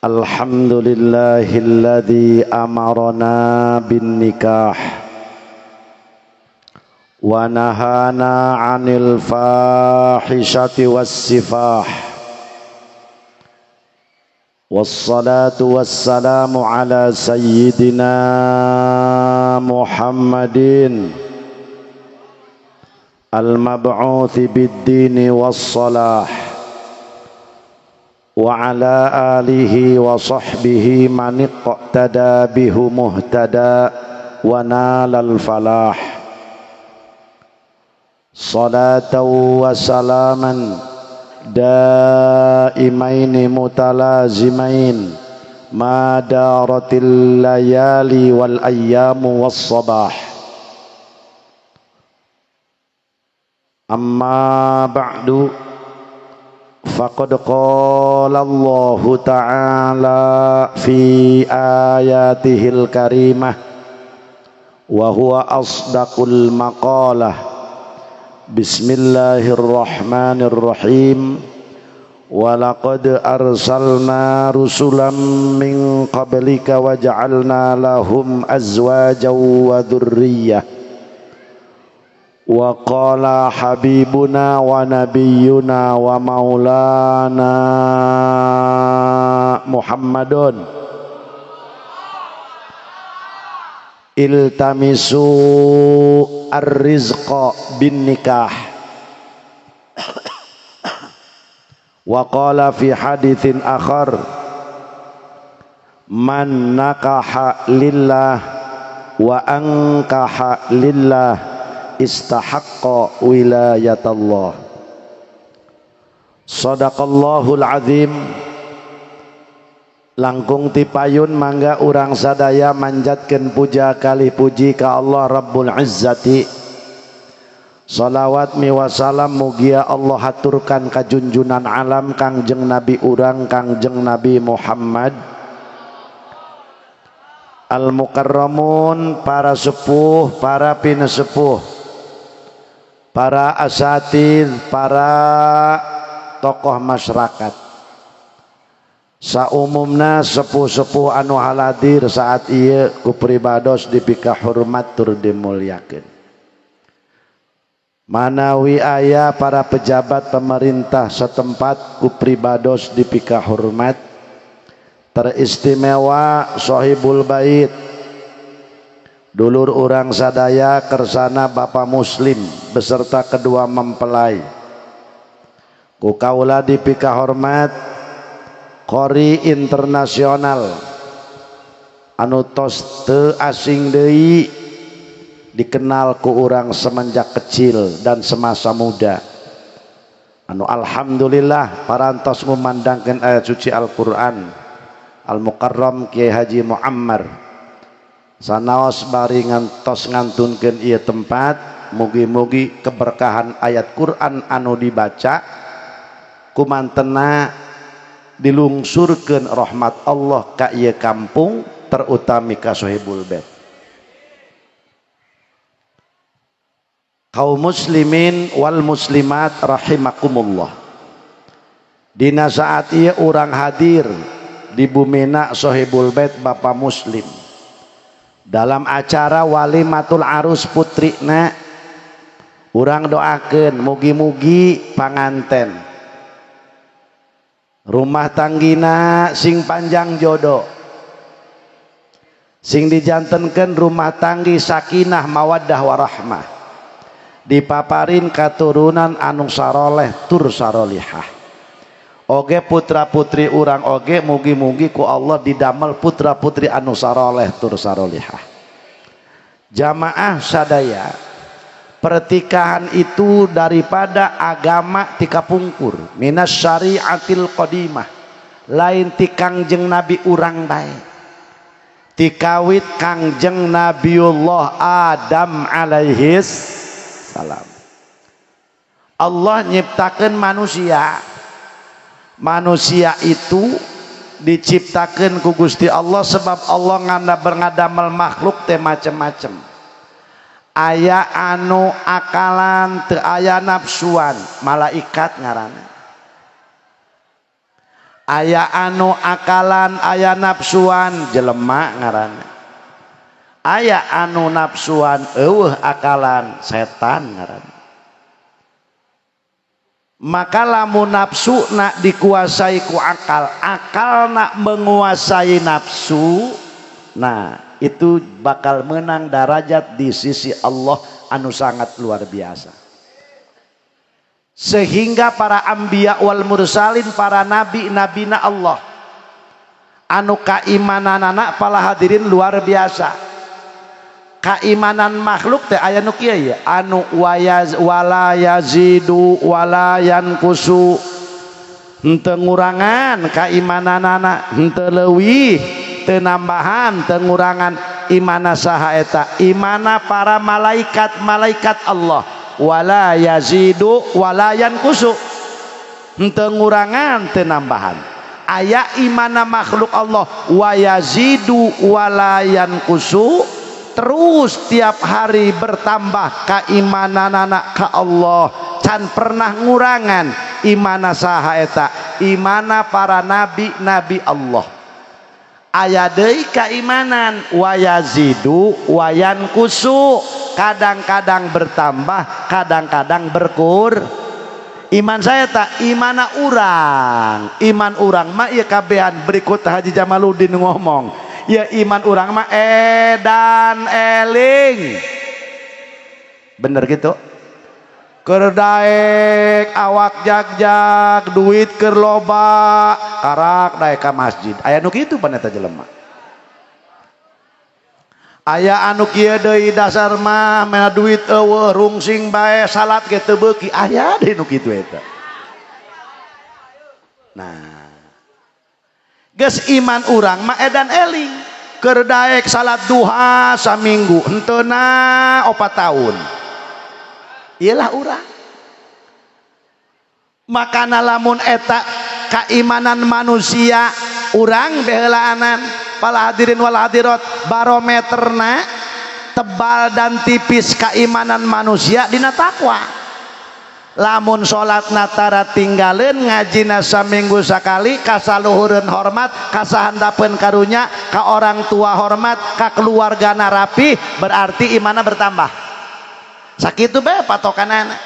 Alhamdulillahilladzi amarana bin nikah wa nahana 'anil fahishati was sifah. Wassalatu wassalamu ala sayyidina Muhammadin al-mab'uthi bid-dini was-salah wa ala alihi wa sahbihi man iqtada bihu muhtada wa nalal falah. Salatan wa salaman daimaini mutalazimain ma daratil layali wal ayyamu was sabah. Amma ba'du, faqad qala Allahu ta'ala fi ayatihil karimah wa huwa asdaqul maqalah. Bismillahirrahmanirrahim. Walaqad arsalna rusulan min qablika wa ja'alna lahum azwajan wa dhurriyyah. Wa qala habibuna wa nabiyyuna wa maulana Muhammadun iltamisu ar-rizqa bin nikah. Wa qala fi haditsin akhar man nakaha lillah wa ankaha lillah istahaqqa wilayatallah. Sadaqallahul azim. Langkung tipayun mangga urang sadaya manjatkeun puja kali puji ka Allah Rabbul Izzati. Salawat miwa salam mugia Allah haturkan ka junjunan alam Kangjeng Nabi urang Kangjeng Nabi Muhammad. Al mukarramun, para sepuh, para pinesepuh, para asatid, para tokoh masyarakat. Saumumna sepuh-sepuh anu haladir saat ieu ku pribados dipika hormat tur dimulyakeun. Manawi aya para pejabat pemerintah setempat ku pribados dipika hormat. Teristimewa Sohibul Bait, dulur urang sadaya kersana Bapak Muslim beserta kedua mempelai. Ku kaula dipika hormat Qori internasional anu tos teu asing deui dikenal ku urang semenjak kecil dan semasa muda, anu alhamdulillah parantos ngumandangkeun ayat suci Al-Qur'an. Al-Mukarram Kiai Haji Muammar sanaos bari ngantos ngantunkeun ieu tempat, mugi-mugi keberkahan ayat Quran anu dibaca kumantena dilungsurkeun rahmat Allah ka ieu kampung, terutami ka Sohibul Bait. Kaum muslimin wal muslimat rahimakumullah. Dina saat ieu urang hadir di bumina Sohibul Bait Bapak Muslim dalam acara walimatul arus putrina. Urang doakeun mugi-mugi panganten rumah tanggina sing panjang jodoh, sing dijantenkeun rumah tanggi sakinah mawaddah warahmah, dipaparin katurunan anu saroleh tur sarolihah. Oge putra putri urang oge mugi-mugi ku Allah didamel putra putri anu saroleh tur sarolihah. Jamaah sadaya, pertikahan itu daripada agama tika pungkur minas syariatil qadimah, lain ti Kangjeng Nabi urang bae, tikawit Kangjeng Nabiullah Adam alaihis salam. Allah nyiptakeun manusia. Manusia itu diciptakeun ku Gusti Allah sebab Allah nganda ngadamel makhluk teh macem-macem. Aya anu akalan teu aya nafsuan, malaikat ngaranna. Aya anu akalan, aya nafsuan, jelema ngaranna. Aya anu nafsuan eueuh akalan, setan ngaranna. Maka lamun nafsu nak dikuasai ku akal, akal nak menguasai nafsu, nah itu bakal menang darajat di sisi Allah anu sangat luar biasa. Sehingga para anbiya wal mursalin, para nabi nabina Allah anu kaimananana pala hadirin luar biasa. Kaimanan makhluk teh aya nu kieu ya, anu wayaz wala yazidu wala yankusu, henteu ngurangan kaimananana, henteu leuwih, teu nambahan, teu ngurangan. Imana saha eta? Imana para malaikat-malaikat Allah, wala yazidu wala yankusu, henteu ngurangan, teu nambahan. Aya imana makhluk Allah wa yazidu wala yankusu, terus tiap hari bertambah keimananana ka Allah, can pernah ngurangan. Imana saha eta? Imana para nabi-nabi Allah. Aya deui keimanan wayazidu wayankusu, kadang-kadang bertambah, kadang-kadang berkur. Iman saya tak imana urang, iman urang mah ieu kabehan. Berikut Haji Jamaluddin ngomong ya, iman urang mah edan eling, bener gitu. Keur daek awak jag-jag, duit keur loba, karak daek ka masjid. Aya nu kitu pan eta jelema. Aya anu kieu deui, dasar mah mena duit eueuh, rungsing bae, salat ge teu beuki. Aya deui nu kitu eta. Nah, geus iman urang mah edan eling, keur daek salat duha saminggu, henteu na 4 tahun. Iyalah urang. Makana lamun eta keimanan manusia, urang behelaanan pala hadirin wal hadirat, barometerna tebal dan tipis keimanan manusia dina takwa. Lamun salat natara tinggalin, ngajina saminggu sakali, kasaluhureun hormat, kasahandapeun karunya, ka orang tua hormat, ka keluarga rapi, berarti imana bertambah. Sakitu bae patokanana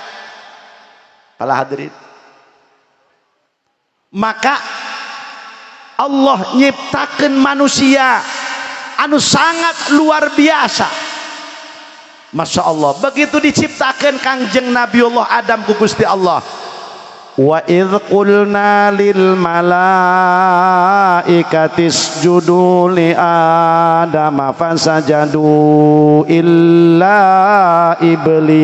pala hadirin. Maka Allah nyiptakeun manusia anu sangat luar biasa, Masya Allah. Begitu diciptakan Kangjeng Nabiullah Adam ku Gusti Allah, wa idh qulna lil malaikati isjudu li adama fasajadu illa iblis.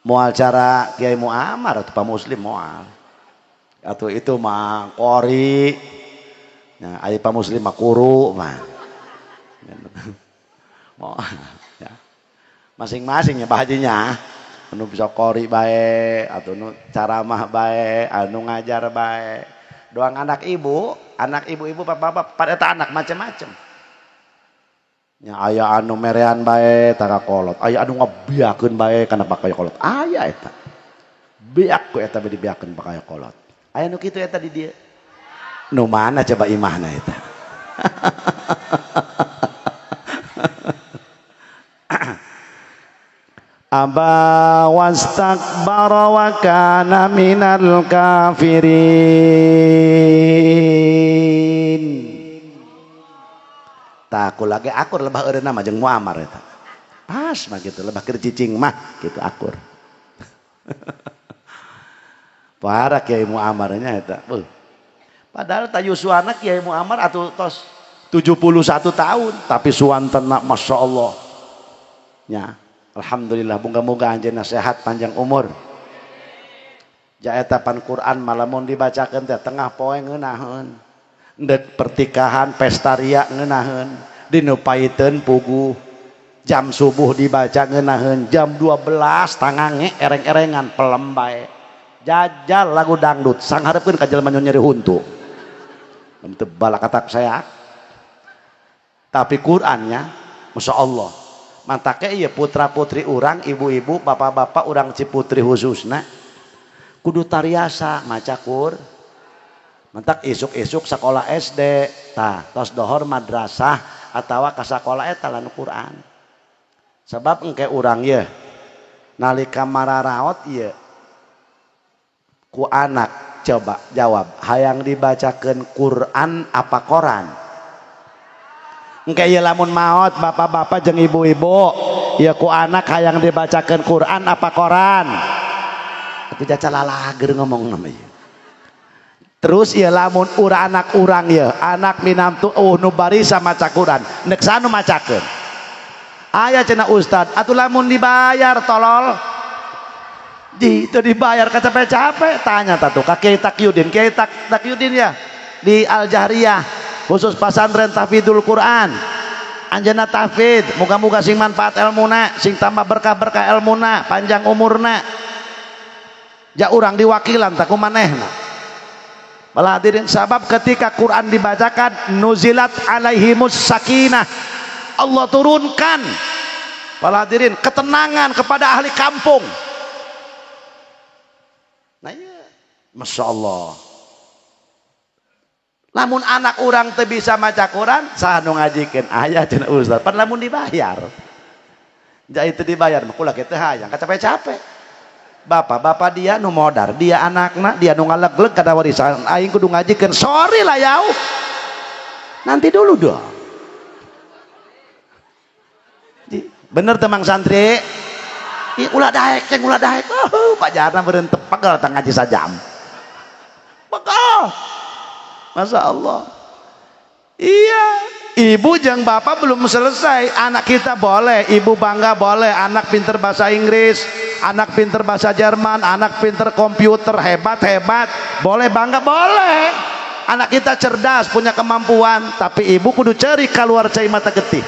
Moal cara Kiai Muammar atau Pak Muslim, moal atau itu mah qori. Nah, aya Pak Muslim mah kuru mah moal ya. Masing-masing ya bahajinya, anu bisa qori bae atau nu caramah bae, anu ngajar bae. Doang anak ibu, anak ibu-ibu, bapak-bapak pada anak macam-macam nya. Aya anu merean bae taka kolot, aya anu ngabiakeun bae kana pakaya kolot. Aya eta biak ku eta dibiakeun pakaya kolot. Aya nu kitu eta di dieu. Nu mana coba imahna eta? Aba wastakbara wa kana minal kafirin. Tah aku lagi akur lebah eureunna mah jeung Muammar eta. Pas mah gitu, lebah keur cicing mah gitu akur. Para Kiai Muammarnya eta. Padahal tayusuana Kiai Muammar atuh tos 71 tahun tapi suantena Masya Allah. Nya, alhamdulillah moga-moga anjeunna sehat panjang umur. Jaeta pan Quran malamun dibacakeun teh tengah poe ngeunaheun. Ndek pertikahan pesta ria ngeunaheun, dinu paiteun puguh. Jam subuh dibaca ngeunaheun, jam 12 tangange ereng-erengan pelem bae. Jajal lagu dangdut sanghareupeun ka jelema nyeri huntu. Teu balakatak saya. Tapi Qurannya Masya Allah. Mantake ieu putra-putri urang, ibu-ibu, bapak-bapak urang Ciputri khususna. Kudu tariasa maca Qur. Mentak isuk-isuk sekolah SD, tah tos dohor madrasah atawa ka sakola eta lanu Quran. Sebab engke urang ye nalika mararaot ieu ku anak, coba jawab, hayang dibacakeun Quran apa koran? Engke ieu lamun maot bapak-bapak jeung ibu-ibu, ieu ku anak hayang dibacakeun Quran apa koran? Atuh jaca lalager ngomong namanya. Terus ya lamun ura anak urang ya, anak minantu nu barisa maca Quran, nek sanu macakeun. Aya cenah ustad, atuh lamun dibayar tolol. Di itu dibayar capek-capek, tanya tatu ka Kiai Takyudin, Kiai Takyudin ya di Al Jahriyah khusus pesantren tahfidzul Quran. Anjeunna tahfidz, muga-muga sing manfaat elmuna, sing tambah berkah-berkah elmuna, panjang umurna. Ja urang diwakilan tak manehna. Malah hadirin, sabab ketika Quran dibacakan nuzilat alaihimus sakinah, Allah turunkan para hadirin ketenangan kepada ahli kampung. Nah iya, Masya Allah. Lamun anak urang teu bisa maca Quran, saha nu ngajikeun? Aya cenah ustaz, pan lamun dibayar. Ja itu dibayar mah kula kitu hayang capek-capek. Bapak-bapak dia nu modar, dia anakna, dia nu ngalegleg kada warisan, aing kudu ngajikeun. Sorry lah yau. Nanti dulu dong. Bener temang santri? Ih, ulah daek, ceng ulah daek. Oh, Pak Jarna berentep pegel tang ngaji sajam. Pegel. Masya Allah. Iya, ibu jeung bapak belum selesai. Anak kita boleh, ibu bangga boleh, anak pinter bahasa Inggris, anak pinter bahasa Jerman, anak pinter komputer, hebat-hebat, boleh bangga, boleh. Anak kita cerdas, punya kemampuan, tapi ibu kudu cari keluar cai mata getih.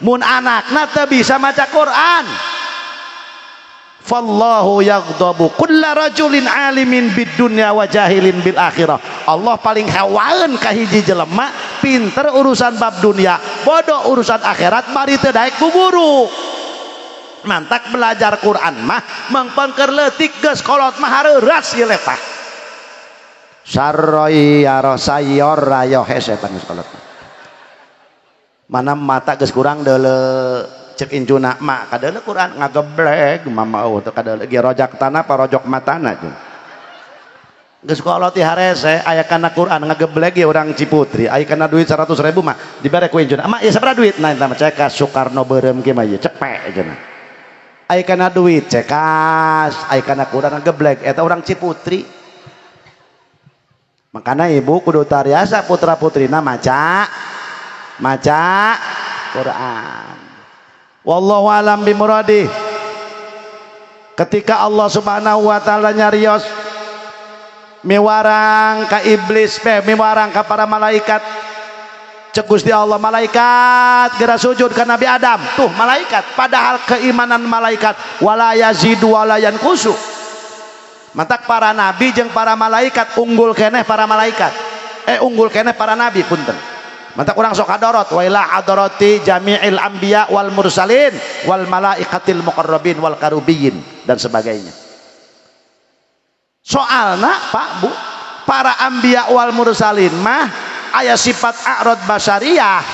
Mun anakna teu bisa maca Quran, fallahu yaghdabu kulla rajulin alimin bid dunya wa jahilin bil akhirah. Allah paling hewaeun ka hiji jelema pinter urusan bab dunia, bodoh urusan akhirat, bari teu daek buburu. Mantak belajar Quran mah mangpangker leutik geus kolot mah hareuras ieu letah. Saroi ya rosayor rayo hese pan geus kolot. Mana mata geus kurang deuleu, cek incuna mak kadeuleu Quran ngageblek mama eueuh teu kadeuleu ge rojak tanah pa rojok matana jeung geus kolot ti harese aya kana Quran ngageblek ge urang Ciputri aya kana duit 100 ribu mah dibere ku incuna mak ieu sabaraha duit nah eta mah cekas Soekarno beureum kieu mah ieu cepek cenah aya kana duit cekas aya kana Quran ngageblek eta urang Ciputri. Makana ibu kudu tariasa putra putrina maca maca Quran. Wallahu alam bimuradi. Ketika Allah Subhanahu wa taala nyarios miwarang ka iblis, miwarang ka para malaikat, cek Gusti Allah, malaikat geura sujud ka Nabi Adam. Tuh malaikat, padahal keimanan malaikat wala yazidu wala yanqusu. Matak para nabi jeung para malaikat unggul keneh para malaikat, unggul keneh para nabi, punten. Matak urang sok hadorot wa ila hadarati jami'il anbiya wal mursalin wal malaikatil muqarrabin wal karubiyin dan sebagainya. Soalna Pak Bu, para anbiya wal mursalin mah aya sifat a'rad basyariah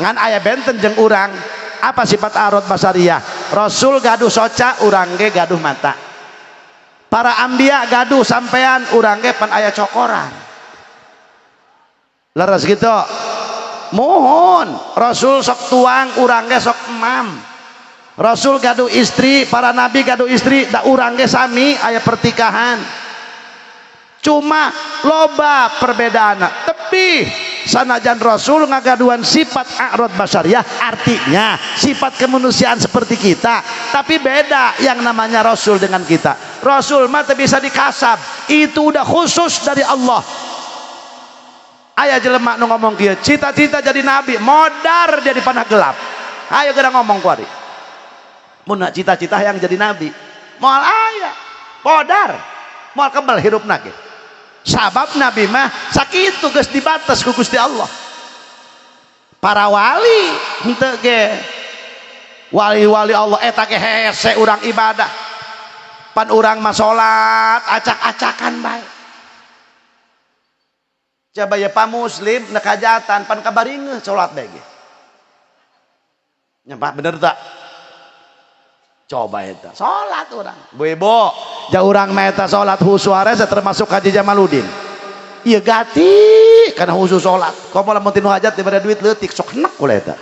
ngan aya benten jeung urang. Apa sifat a'rad basyariah? Rasul gaduh soca, urang ge gaduh mata. Para anbiya gaduh sampean, urang ge pan aya cokoran. Leres gitu. Mohon Rasul sok tuang, urang ge sok emam. Rasul gaduh istri, para nabi gaduh istri, da urang ge sami aya pertikahan. Cuma loba perbedaan, tapi sanajan Rasul ngagaduhan sifat a'rad basyariah, artinya sifat kemanusiaan seperti kita, tapi beda yang namanya Rasul dengan kita. Rasul mah teu bisa dikasab, itu udah khusus dari Allah. Aya jelema nu ngomong kieu, cita-cita jadi nabi, modar jadi panah gelap. Ayo geura ngomong kuari. Mun cita-cita yang jadi nabi, moal aya, modar, moal kebal hirupna ge. Sabab nabi mah sakitu geus dibatas ku Gusti Allah. Para wali henteu ge, wali-wali Allah eta ge hese urang ibadah. Pan urang mah salat acak-acakan bae. Coba ya Pak Muslim nek hajatan pan kabaringeun salat bae ge. Nya Pak bener tak? Coba eta salat urang. Bu ibu, ja urang mah eta salat khusyuk harese termasuk Haji Jamaluddin. Ieu gati kana khusyuk salat. Komo lamun tinu hajat dibere duit leutik sok enek kula eta.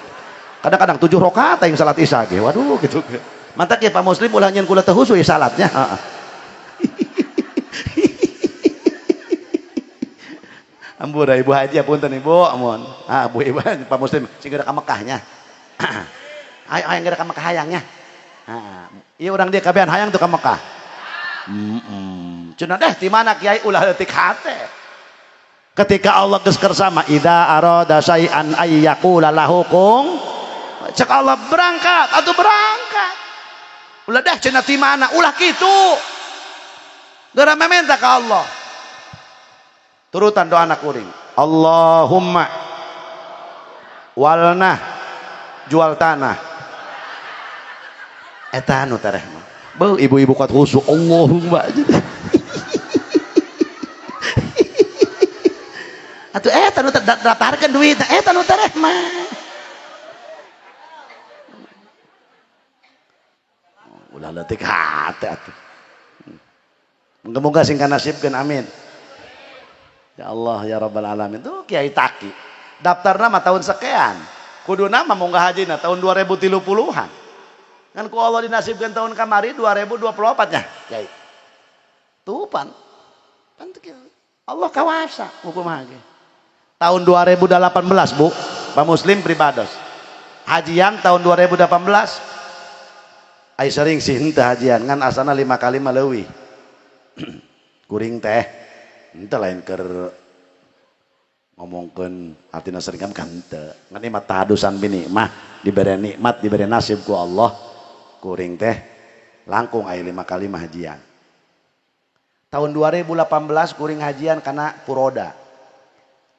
Kadang-kadang 7 rakaat aing salat isya ge. Waduh gitu. Mantak ya Pak Muslim ulah nyeun kula teu khusyuk salatnya. Heeh. Ampura Ibu Haji punten Ibu amun. Ah Bu Ibu Pak Muslim sing geura ka Mekahnya. Ayo hayang geura ka Mekah hayangnya. Heeh. Ieu urang dia kabehan hayang tuh ka Mekah. Heeh. Cenah deh di mana kiai ulah leutik hate. Ketika Allah geus kersama idza arada syai'an ayyaqula lahu kun, cek Allah berangkat atuh berangkat. Ulah dah cenah ti mana ulah kitu. Geura mementa ka Allah. Turutan doa anak kuring. Allahumma walnah jual tanah. Eta anu tereh mah. Beuh ibu-ibu kuat khusyuk Allahumma. Atuh eta nu daftarkeun duit eta nu tereh mah. Ulah leutik hate atuh. Moga-moga sing kanasibkeun amin. Ya Allah ya Rabbal alamin. Tuh Kiai Taki. Daftarna mah tahun sekian. Kuduna mah munggah hajina tahun 2030-an. Kan ku Allah dinasibkeun tahun kamari 2024 nya, Kiai. Tuh pan. Pan teu Allah kawasa hukum ge. Tahun 2018, Bu, Pak Muslim pribados. Hajian tahun 2018 ai sering sih henteu hajian ngan asana 5 kali mah leuwih. Kuring teh henteu lain keur ngomongkeun artina sering kan henteu. Ngan ieu mah tahadusan bini mah dibere nikmat dibere nasib ku Allah. Kuring teh langkung aya 5 kali mah hajian. Tahun 2018 kuring hajian kana Puroda.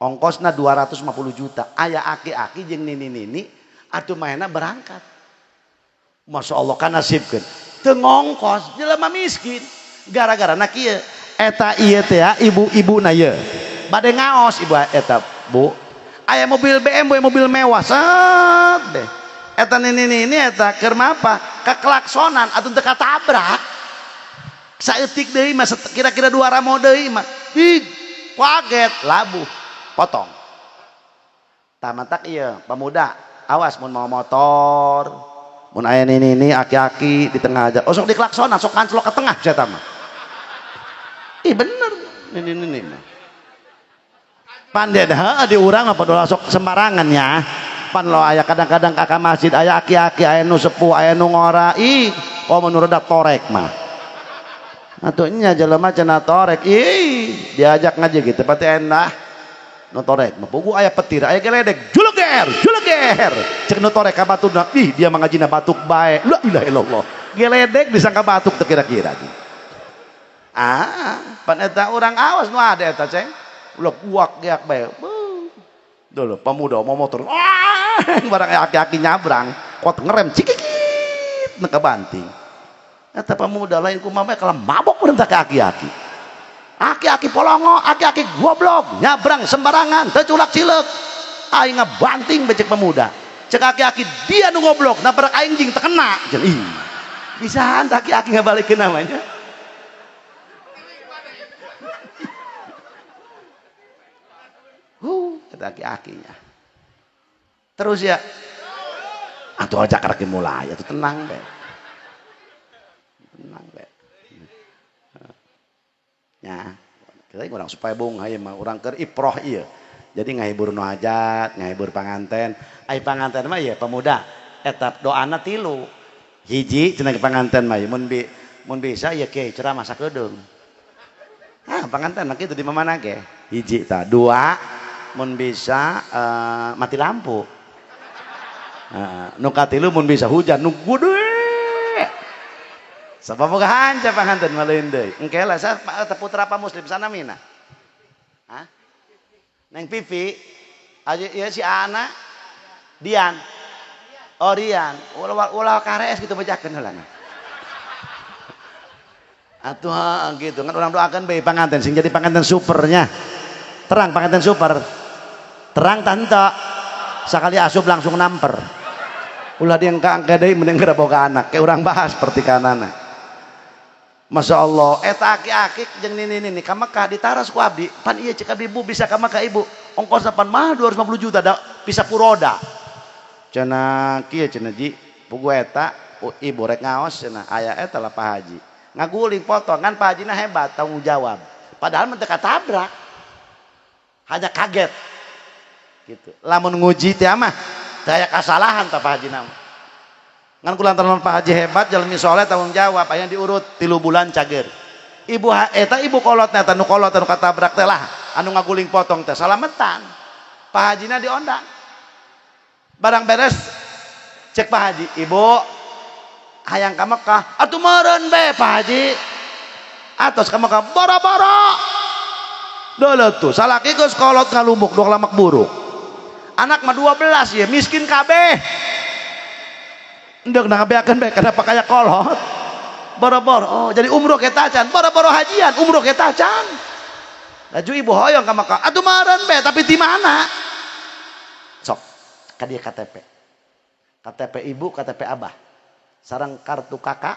Ongkosna 250 juta. Aya aki-aki jeung nini-nini atuh maena berangkat. Masya Allah kan nasibkeun. Teu ngongkos jelema miskin. Gara-gara na kieu eta ieu teh ibu-ibuna ieu. Bade ngaos ibu eta Bu. Aya mobil BMW mobil mewah set deh. Eta nini-nini eta keur mapa keklaksonan atuh teu katabrak. Saeutik deui mah kira-kira 2 ramo deui mah. Ih, kaget labuh potong. Tah mantak ieu pemuda awas mun mau motor mun aya nini-nini aki-aki di tengah aja. Oh sok diklaksonan sok kanclok ke tengah saya mah. Ih bener nini-nini mah. Pandai dah di urang apa dola sok sembarangan ya. Pan lo aya kadang-kadang kakak masjid aya aki-aki aya nu sepuh aya nu ngora ih oh menurut torek mah. Atuh nya jelema cenah torek ih diajak ngaji gitu pati enak. Nu torek mah pugu aya petir aya geledek juleger juleger cek nu torek ka batuna ih dia mah ngajina batuk bae la ilaha illallah geledek disangka batuk teu kira-kira. Ah pan eta urang awas nu ada eta ceng ulah kuak geak bae. Dulu pemuda mau motor ah barang aki-aki nyabrang kuat ngerem cikikit nu kabanting eta pemuda lain kumaha kalau mabok mun teh aki-aki. Aki-aki polongo, aki-aki goblok, nyabrang sembarangan, teu culak cileuk. Aing ngabanting becek pemuda. Cek aki-aki dia nu goblok, nabrak aing jeung terkena. Jeung ih. Bisaan aki-aki ngabalikeun namanya. Kata aki-akinya. Terus ya. Atuh aja karek mulai, atuh tenang be. Tenang be. Ya, kita orang supaya bung ieu mah urang keur iproh ieu. Jadi ngahibur nu hajat, ngahibur panganten. Ai panganten mah ieu pemuda eta doana tilu. Hiji cenah panganten mah mun bisa ieu kiai ceramah sakedeung. Ah, panganten mah kitu di mana ge. Hiji tah, dua mun bisa mati lampu. Nu katilu mun bisa hujan nu gede. Sabab boga hanca panganten mah lain deui. Engke lah sa putra pa muslim sana mina. Hah? Neng Pipi aja ya si Ana Dian. Oh Dian, ulah ulah karees gitu bejakeun heula. Atuh gitu kan orang doakan bae panganten sing jadi panganten supernya. Terang panganten super. Terang tante. Sakali asup langsung namper. Ulah diengka-engka deui mending geura boga anak. Kayak urang bahas pertikanana. Masya Allah, eta aki-aki jeung nini-nini ka Mekah ditaras ku abdi. Pan ieu cek abdi ibu bisa ka Mekah ibu. Ongkosna pan mah 250 juta da bisa puroda. Cenah kieu cenah ji, pugu eta ibu rek ngaos cenah aya eta lah Pak Haji. Ngaguling potong kan Pak Hajina hebat tanggung jawab. Padahal mah teu katabrak. Hanya kaget. Gitu. Lamun nguji teh mah teu aya kasalahan tah Pak Hajina mah. Ngan kulantaran Pak Haji hebat jalmi soleh tanggung jawab aya diurut 3 bulan cager. Ibu eta ibu kolot eta nu kolot anu katabrak teh lah anu ngaguling potong teh salametan. Pak Hajina diondang. Barang beres cek Pak Haji, ibu hayang ka Mekah atuh meureun be Pak Haji. Atos ka Mekah boro-boro. Deuleu tuh salaki geus kolot ngalumbuk dua lamak buruk. Anak mah 12 ya miskin kabeh. Endek nah ngabeakeun bae kenapa kaya kolot. Boro-boro oh, jadi umroh kita acan, boro-boro hajian, umroh kita acan. Laju ibu hoyong ka Mekah, atuh meureun be tapi di mana? Sok ka dieu KTP. KTP ibu, KTP abah. Sarang kartu kakak,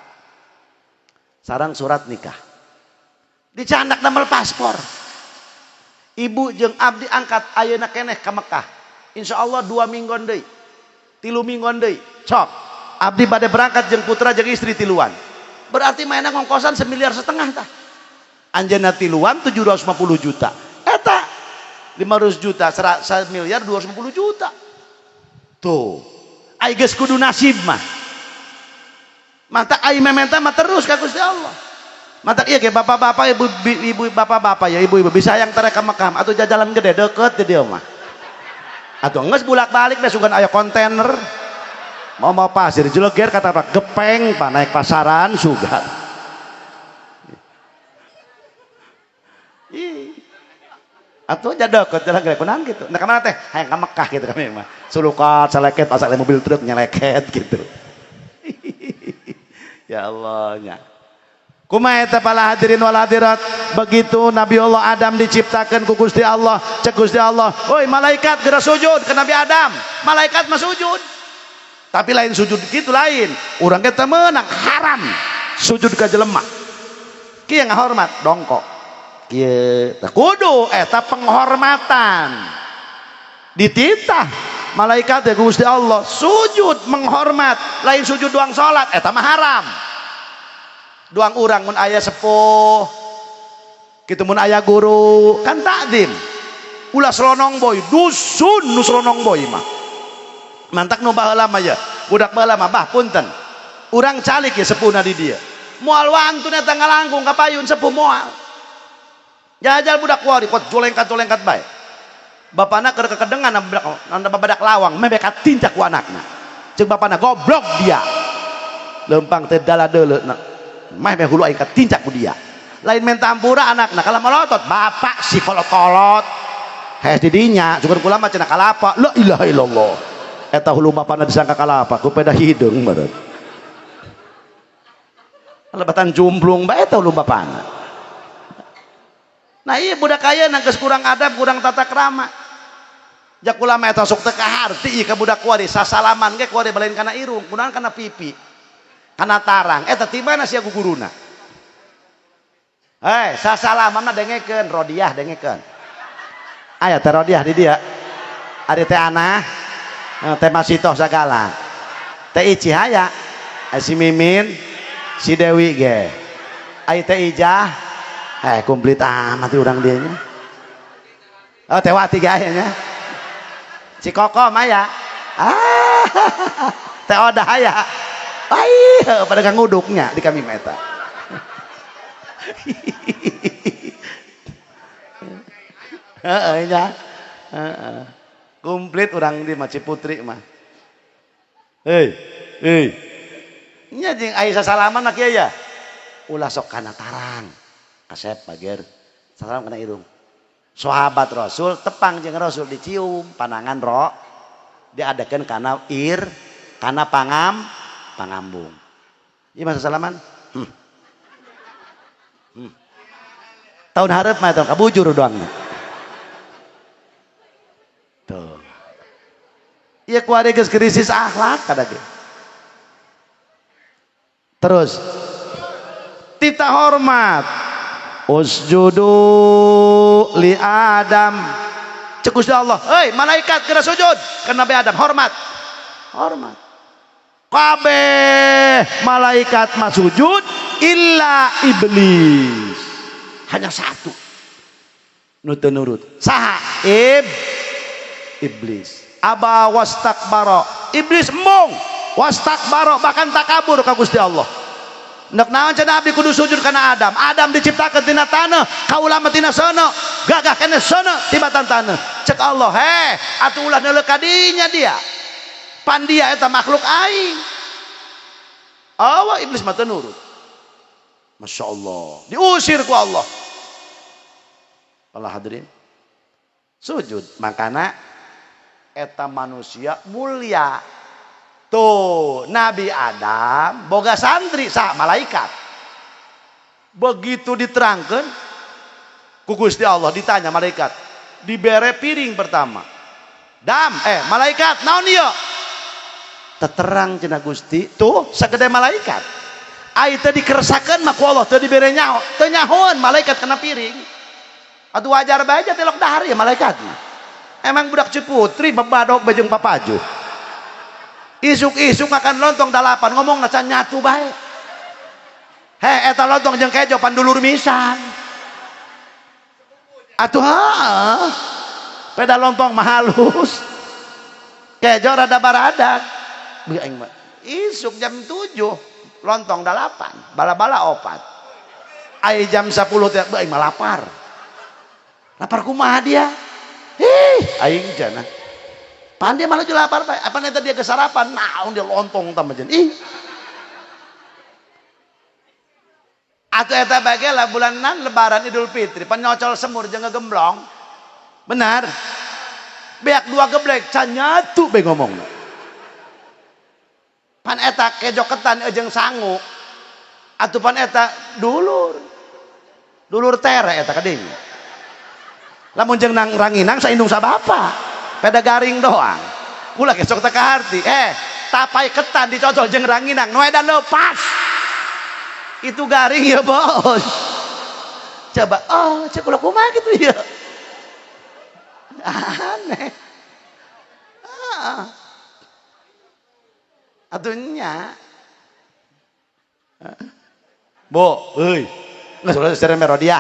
sarang surat nikah. Dicandak damel paspor. Ibu jeung abdi angkat ayeuna keneh ka Mekah. Insya Allah 2 mingguan deui. 3 mingguan deui. Sok. Abdi bade berangkat jeung putra jeung istri tiluan. Berarti mainan ngongkosan 1,5 miliar tah. Anjeunna tiluan 750 juta. Eta 500 juta, 1 miliar 250 juta. Tuh. Ai geus kudu nasib mah. Mata ai mementa mah terus ka Gusti Allah. Mata iya ke bapak-bapak ibu ibu bapak-bapak ya ibu-ibu bisa yang terek ka Mekah atau jajalan gede deket di dia mah. Atau geus bolak-balik deh sugan aya kontainer. Mau mau pasir jeleger kata apa gepeng pak naik pasaran sugan. Ih. Atau aja deket jalan gede kunang gitu. Nah kemana teh? Hayang ka Mekah gitu kami mah. Sulukat, saleket, asal mobil truk nyeleket gitu. Ya Allah nya. Kumaha eta para hadirin wal hadirat, begitu Nabi Allah Adam diciptakan ku Gusti Allah, cek Gusti Allah, "Oi malaikat geura sujud ke Nabi Adam." Malaikat mah sujud. Tapi lain sujud gitu lain. Urang ge teu meunang haram sujud ka jelema. Kieu ngahormat dongkok. Kieu teh kudu eta penghormatan. Dititah malaikat teh Gusti Allah sujud menghormat, lain sujud doang salat eta mah haram. Doang urang mun aya sepuh kitu mun aya guru kan takdim. Ulah selonong boy, dusun nu selonong boy mah. Mantak nu baheula mah ya, budak baheula mah bah punten. Urang calik ya sepuhna di dieu. Moal wantun eta ngalangkung ka payun sepuh moal. Jajal budak kuari kot jolengkat-jolengkat bae. Bapana keur kekedengan anda babadak lawang meh beka tincak ku anakna. Ceuk bapana goblok dia. Lempang teh dala deuleu meh meh hulu aing katincak ku dia. Lain menta ampura anakna kalah melotot bapak si kolot-kolot. Hees di dinya syukur kula mah cenah kalapa. La ilaha illallah. Eta hulu bapana disangka kalapa ku peda hideung meureun. Lebatan jumblung bae eta hulu bapana. Nah iya budak kaya geus kurang adab kurang tata krama. Jak kula mah eta sok teu kaharti ieu ka budak kuari sasalaman ge kuari balain kana irung kunaon kana pipi. Kana tarang eta ti mana sia guguruna? Hei, sasalaman mah dengekeun rodiah dengekeun. Aya teh rodiah di dia. Ari teh anah, teh masitoh sagala. Teh Ici haya, si Mimin, si Dewi ge. Ai teh Ijah, komplit amat urang dieu nya. Oh, teh Wati ge aya nya. Si Koko mah ya. Ah, teh Odah aya. Ai, pada nguduknya di kami mah eta. Heeh nya. Heeh. Komplit urang di Maci Putri mah. Hei, hei. Nya jeung aya sasalaman mah kieu ya. Ulah sok kana tarang. Kasep bager. Salam kana irung. Sahabat Rasul tepang jeung Rasul dicium panangan ro diadakeun kana ir kana pangambung. Ieu mah sasalaman. Tahun hareup mah tong kabujur doang. Tuh. Ieu kuari geus krisis akhlak kada ge. Terus tita hormat. Usjudu li Adam. Cek Gusti Allah, "Hei malaikat kena sujud ka Nabi Adam, hormat." Hormat. Kabeh malaikat mah sujud illa iblis. Hanya satu nu teu nurut. Saha? Iblis. Aba wastakbara. Iblis embung, wastakbara bahkan takabur ka Gusti Allah. Nek naon cenah abdi kudu sujud kana Adam. Adam diciptakeun tina taneuh, kaula mah tina seuneu. Gagah keneh seuneu tibatan taneuh. Cek Allah, "Heh, atuh ulah neuleuh ka dinya dia. Pan dia eta makhluk aing." Awa iblis mah teu nurut. Masya Allah, diusir ku Allah. Allah hadirin, sujud makana eta manusia mulia. Tuh Nabi Adam boga santri sah malaikat. Begitu diterangkan ku Gusti Allah, ditanya malaikat, dibere piring pertama. Dam, malaikat, naon ieu? Teterang cenah Gusti, tuh sagede malaikat. Ai teu dikersakeun mah ku Allah teu dibere nyaho, teu nyahoan malaikat kena piring. Atuh wajar bae aja tilok dahar ya malaikat mah. Emang budak Ciputri babadok bejeng papaju. Isuk-isuk makan lontong dalapan ngomong can nyatu bae. Heh eta lontong jeung kejo pandulur misan. Atuh heeh. Peda lontong mah halus. Kejo rada baradak. Beuh aing mah. Isuk jam 7 lontong dalapan, bala-bala opat. Ai jam 10 teh beuh aing mah lapar. Lapar kumaha dia? Ih, aing cenah. Pan dia malah lapar bae. Apa eta dia kesarapan? Naon dia lontong tambah jen. Ih. Atuh eta bae lah bulanan lebaran Idul Fitri, penyocol semur jeung ngegemblong. Benar. Beak dua geblek can nyatu bae ngomongna. Pan eta kejo ketan jeung sangu. Atuh pan eta dulur. Dulur tere eta kading. Lamun jeung nang ranginang saindung sabapa. Peda garing doang. Ulah gesok teu kaharti. Tapai ketan dicocol jeung ranginang, nu edan lepas. Itu garing ya, Bos. Coba, oh, cek ulah kumaha gitu ya. Aneh. Ah. Atuh nya. Bu, euy. Geus ulah serem dia.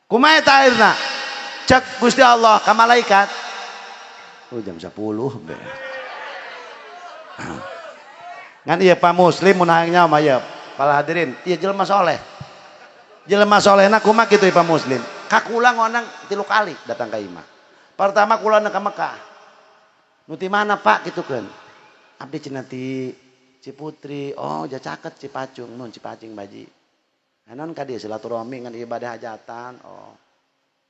Kumaha eta airna? Cek Gusti Allah ka malaikat. Oh jam 10 be. Ngan ieu Pak Muslim mun hayang nyaho mah ieu. Para hadirin, ieu jelema soleh. Jelema solehna kumaha kitu Pak Muslim? Ka kula ngonang 3 kali datang ka imah. Pertama kula ka Mekah. Nu ti mana Pak kitu keun? Abdi cenah ti Ciputri. Oh, ja caket Cipacung, mun Cipacing baji. Naon ka dieu silaturahmi ngan ibadah hajatan. Oh.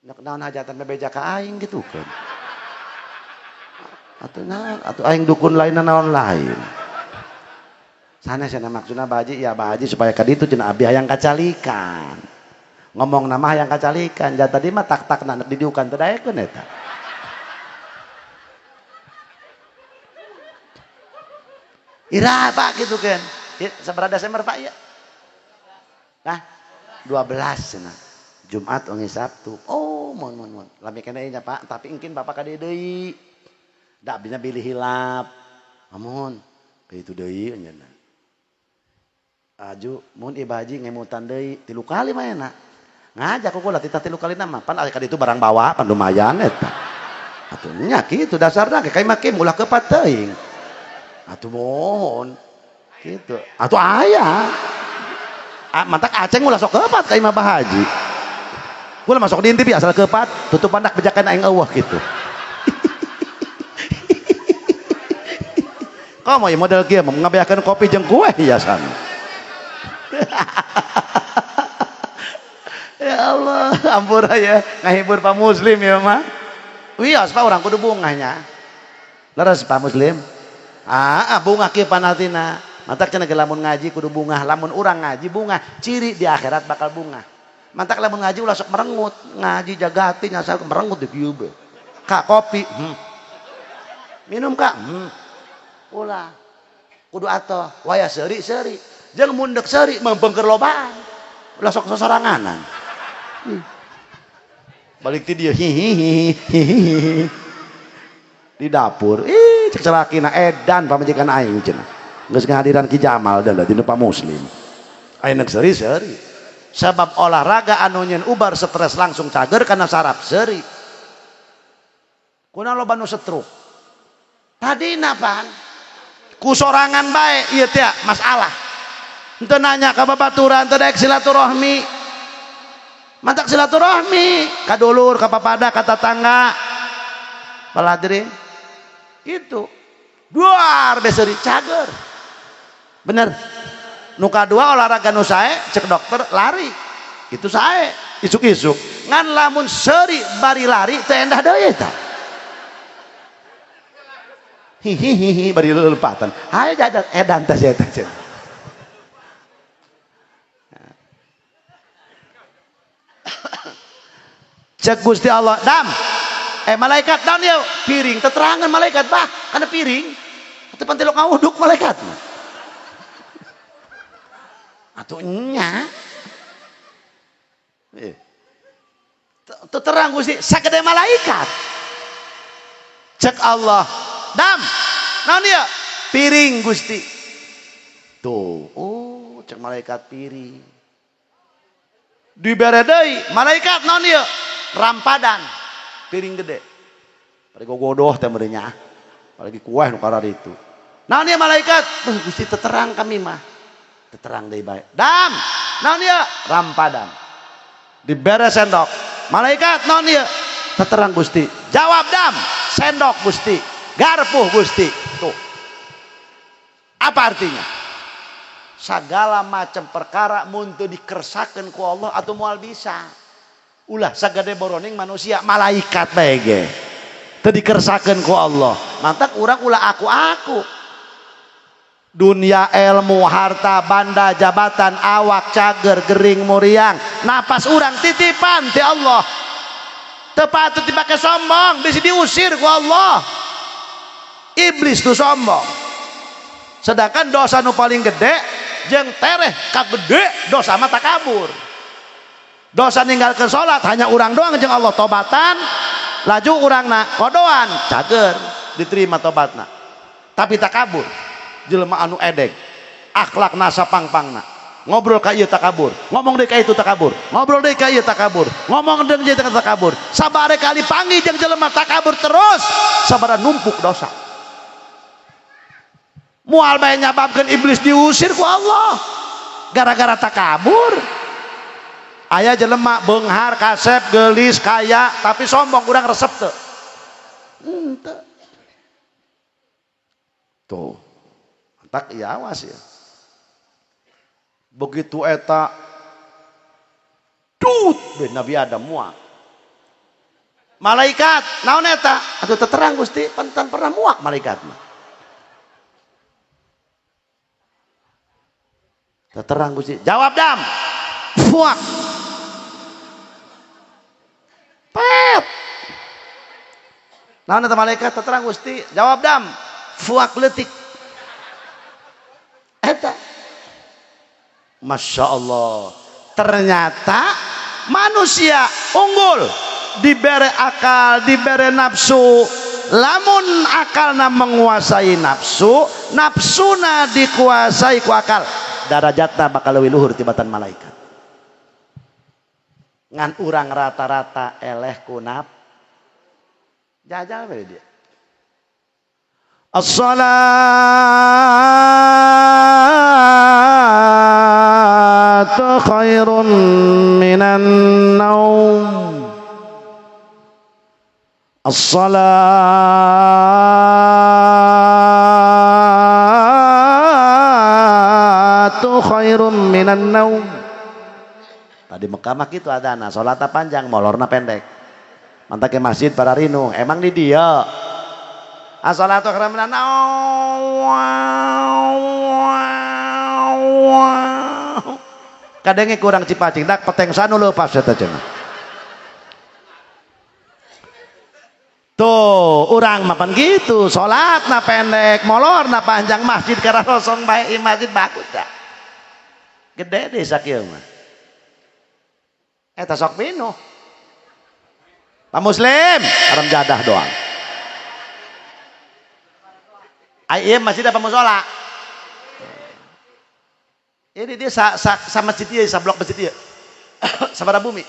Nek naon hajatan bebeja ka aing gitu kan. Atuh naon atuh aing dukun lain naon lain. Sanes cenah maksudna baji ya baji supaya ka ditu cenah abdi hayang kacalikan. Ngomong nama hayang kacalikan, ja tadi mah tak-takna nek didiukan teu daekeun eta. Ira Pak gitu kan. Sabaraha Desember Pak ya? Nah, 12 cenah. Jumat wengi Sabtu. Oh, mun mun mun. Lami keneh nya Pak, tapi engkin Bapak ka dieu deui. Da abdina bilih hilap. Amun, kitu deui nya. Aju mun ieu bahaji ngemutan deui 3 kali mah enak. Ngajak ku kula titah 3 kali mah. Pan ka ditu barang bawa pan lumayan eta. Atuh nya kitu dasarna ge ka imah ulah kepat teuing. Atuh mohon. Kitu. Atuh aya. Mantak aceng ulah sok kepat ka imah bahaji. Kula masuk di intip asal kepat, tutup pandak bejakan aing eueuh gitu. Komo ya model kieu mah ngabeakeun kopi jeung kue hiasan. Ya Allah, ampura ya ngahibur Pak Muslim ya mah. Wios Pak urang kudu bungahnya. Leres Pak Muslim. Ah, bunga kieu panatina. Mantak cenah lamun ngaji kudu bungah, lamun urang ngaji bungah, ciri di akhirat bakal bungah. Mantak lamun ngaji ulah sok merengut, ngaji jagati nyasar merengut di kieu be. Kak kopi, Minum kak, Ulah. Kudu atoh, waya seuri-seuri. Jeung mun deuk seuri meungpeung keur lobaan. Ulah sok sosoranganan. Balik ti dieu hihihi. Di dapur, ih cek salakina edan pamajikan aing cenah. Geus ngahadiran Ki Jamal da dina pa muslim. Ayeuna seuri-seuri. Sabab olahraga anu nyeun ubar stres langsung cager kana saraf seuri. Kunaon loba nu stroke? Tadina pan ku sorangan bae ieu teh masalah. Henteu nanya ka babaturan, teu daek silaturahmi. Mantak silaturahmi ka dulur, ka papada, ka tatangga. Baladirin gitu. Duar be seuri cager. Bener. Nu kadua olahraga nu sae cek dokter lari. Itu sae isuk-isuk. Ngan lamun seuri bari lari teu endah deui eta. Hihihihi bari leuleupatan. Hayo jajan edan teh eta cenah. Cek Gusti Allah, dam. Malaikat daun ya piring teterangan malaikat bah kana piring. Atuh pantilok ngawuduk malaikat mah. Atuh nya. Teterang Gusti sagede malaikat. Cek Allah, dam. Naon ieu? Piring Gusti. Tuh, oh cek malaikat piring. Dibere deui malaikat naon ieu? Rampadan. Piring gede. Bari gogodoh teh meureun nya. Apalagi kuah nu kararitu. Naon ieu malaikat? Gusti teterang kami mah. Teterang deui bae. Dam. Naon ieu? Rampadan. Dibere sendok. Malaikat naon ieu? Teterang Gusti. Jawab dam. Sendok Gusti. Garpuh Gusti. Tuh. Apa artinya? Segala macam perkara mun teu dikersakeun ku Allah atuh moal bisa. Ulah sagede boroning manusia, malaikat bae ge. Teu dikersakeun ku Allah. Mantak urang ulah aku-aku. Dunia, ilmu, harta, banda, jabatan, awak, cager, gering, muriang, napas urang titipan ti Allah. Teu patut dipake sombong, bisa diusir ku Allah. Iblis tuh sombong. Sedangkan dosa nu paling gede jeung tereh ka gede dosa mah takabur. Dosa ninggalkeun salat hanya urang doang jeung Allah tobatan, laju urangna kodoan cager diterima tobatna. Tapi takabur jelema anu edeg, akhlak nasa pangpangna. Ngobrol ka ieu takabur, ngomong deui ka itu takabur, ngobrol deui ka ieu takabur, ngomong deui ka ieu takabur. Sabare kali panggih jeung jelema takabur terus, sabara numpuk dosa. Moal bae nyababkeun iblis diusir ku Allah gara-gara takabur. Aya jelema beunghar, kasep, geulis, kaya, tapi sombong, urang resep teu? Henteu. Tuh. Tak ya awas ya. Begitu eta tut ben Nabi Adam muak. Malaikat naon eta? Atuh teterang Gusti, pantan pernah muak malaikat mah. Teterang Gusti. Jawab dam. Fuak. Pet. Naon eta malaikat? Teterang Gusti. Jawab dam. Fuak leutik. Eta. Masya Allah. Ternyata manusia unggul, dibere akal, dibere nafsu. Lamun akalna menguasai nafsu, nafsuna dikuasai ku akal, darajatna bakal leuwih luhur tibatan malaikat. Ngan urang rata-rata eleh ku naf. Jajal we dia. As-salatu khairun minan naum. As-salatu khairun minan naum. Tadi Mekah mah kitu adana, salatna panjang, molorna pendek. Mantak ke masjid para rinu, emang di dia. As-salatu khairum minan naum. Kadenge kurang Cipacing dak peteng sanu leupas eta cenah. Tuh, urang mapan gitu, salatna pendek, molorna panjang, masjid kararosong bae, masjid bagus dah. Gede deh sakieu mah. Eta sok pinuh. Pak Muslim, haram jadah doang. Ai ieu masjid apa musola? Ini dia sa masjid ieu, sa blok masjid ieu. Sabaraha bumi?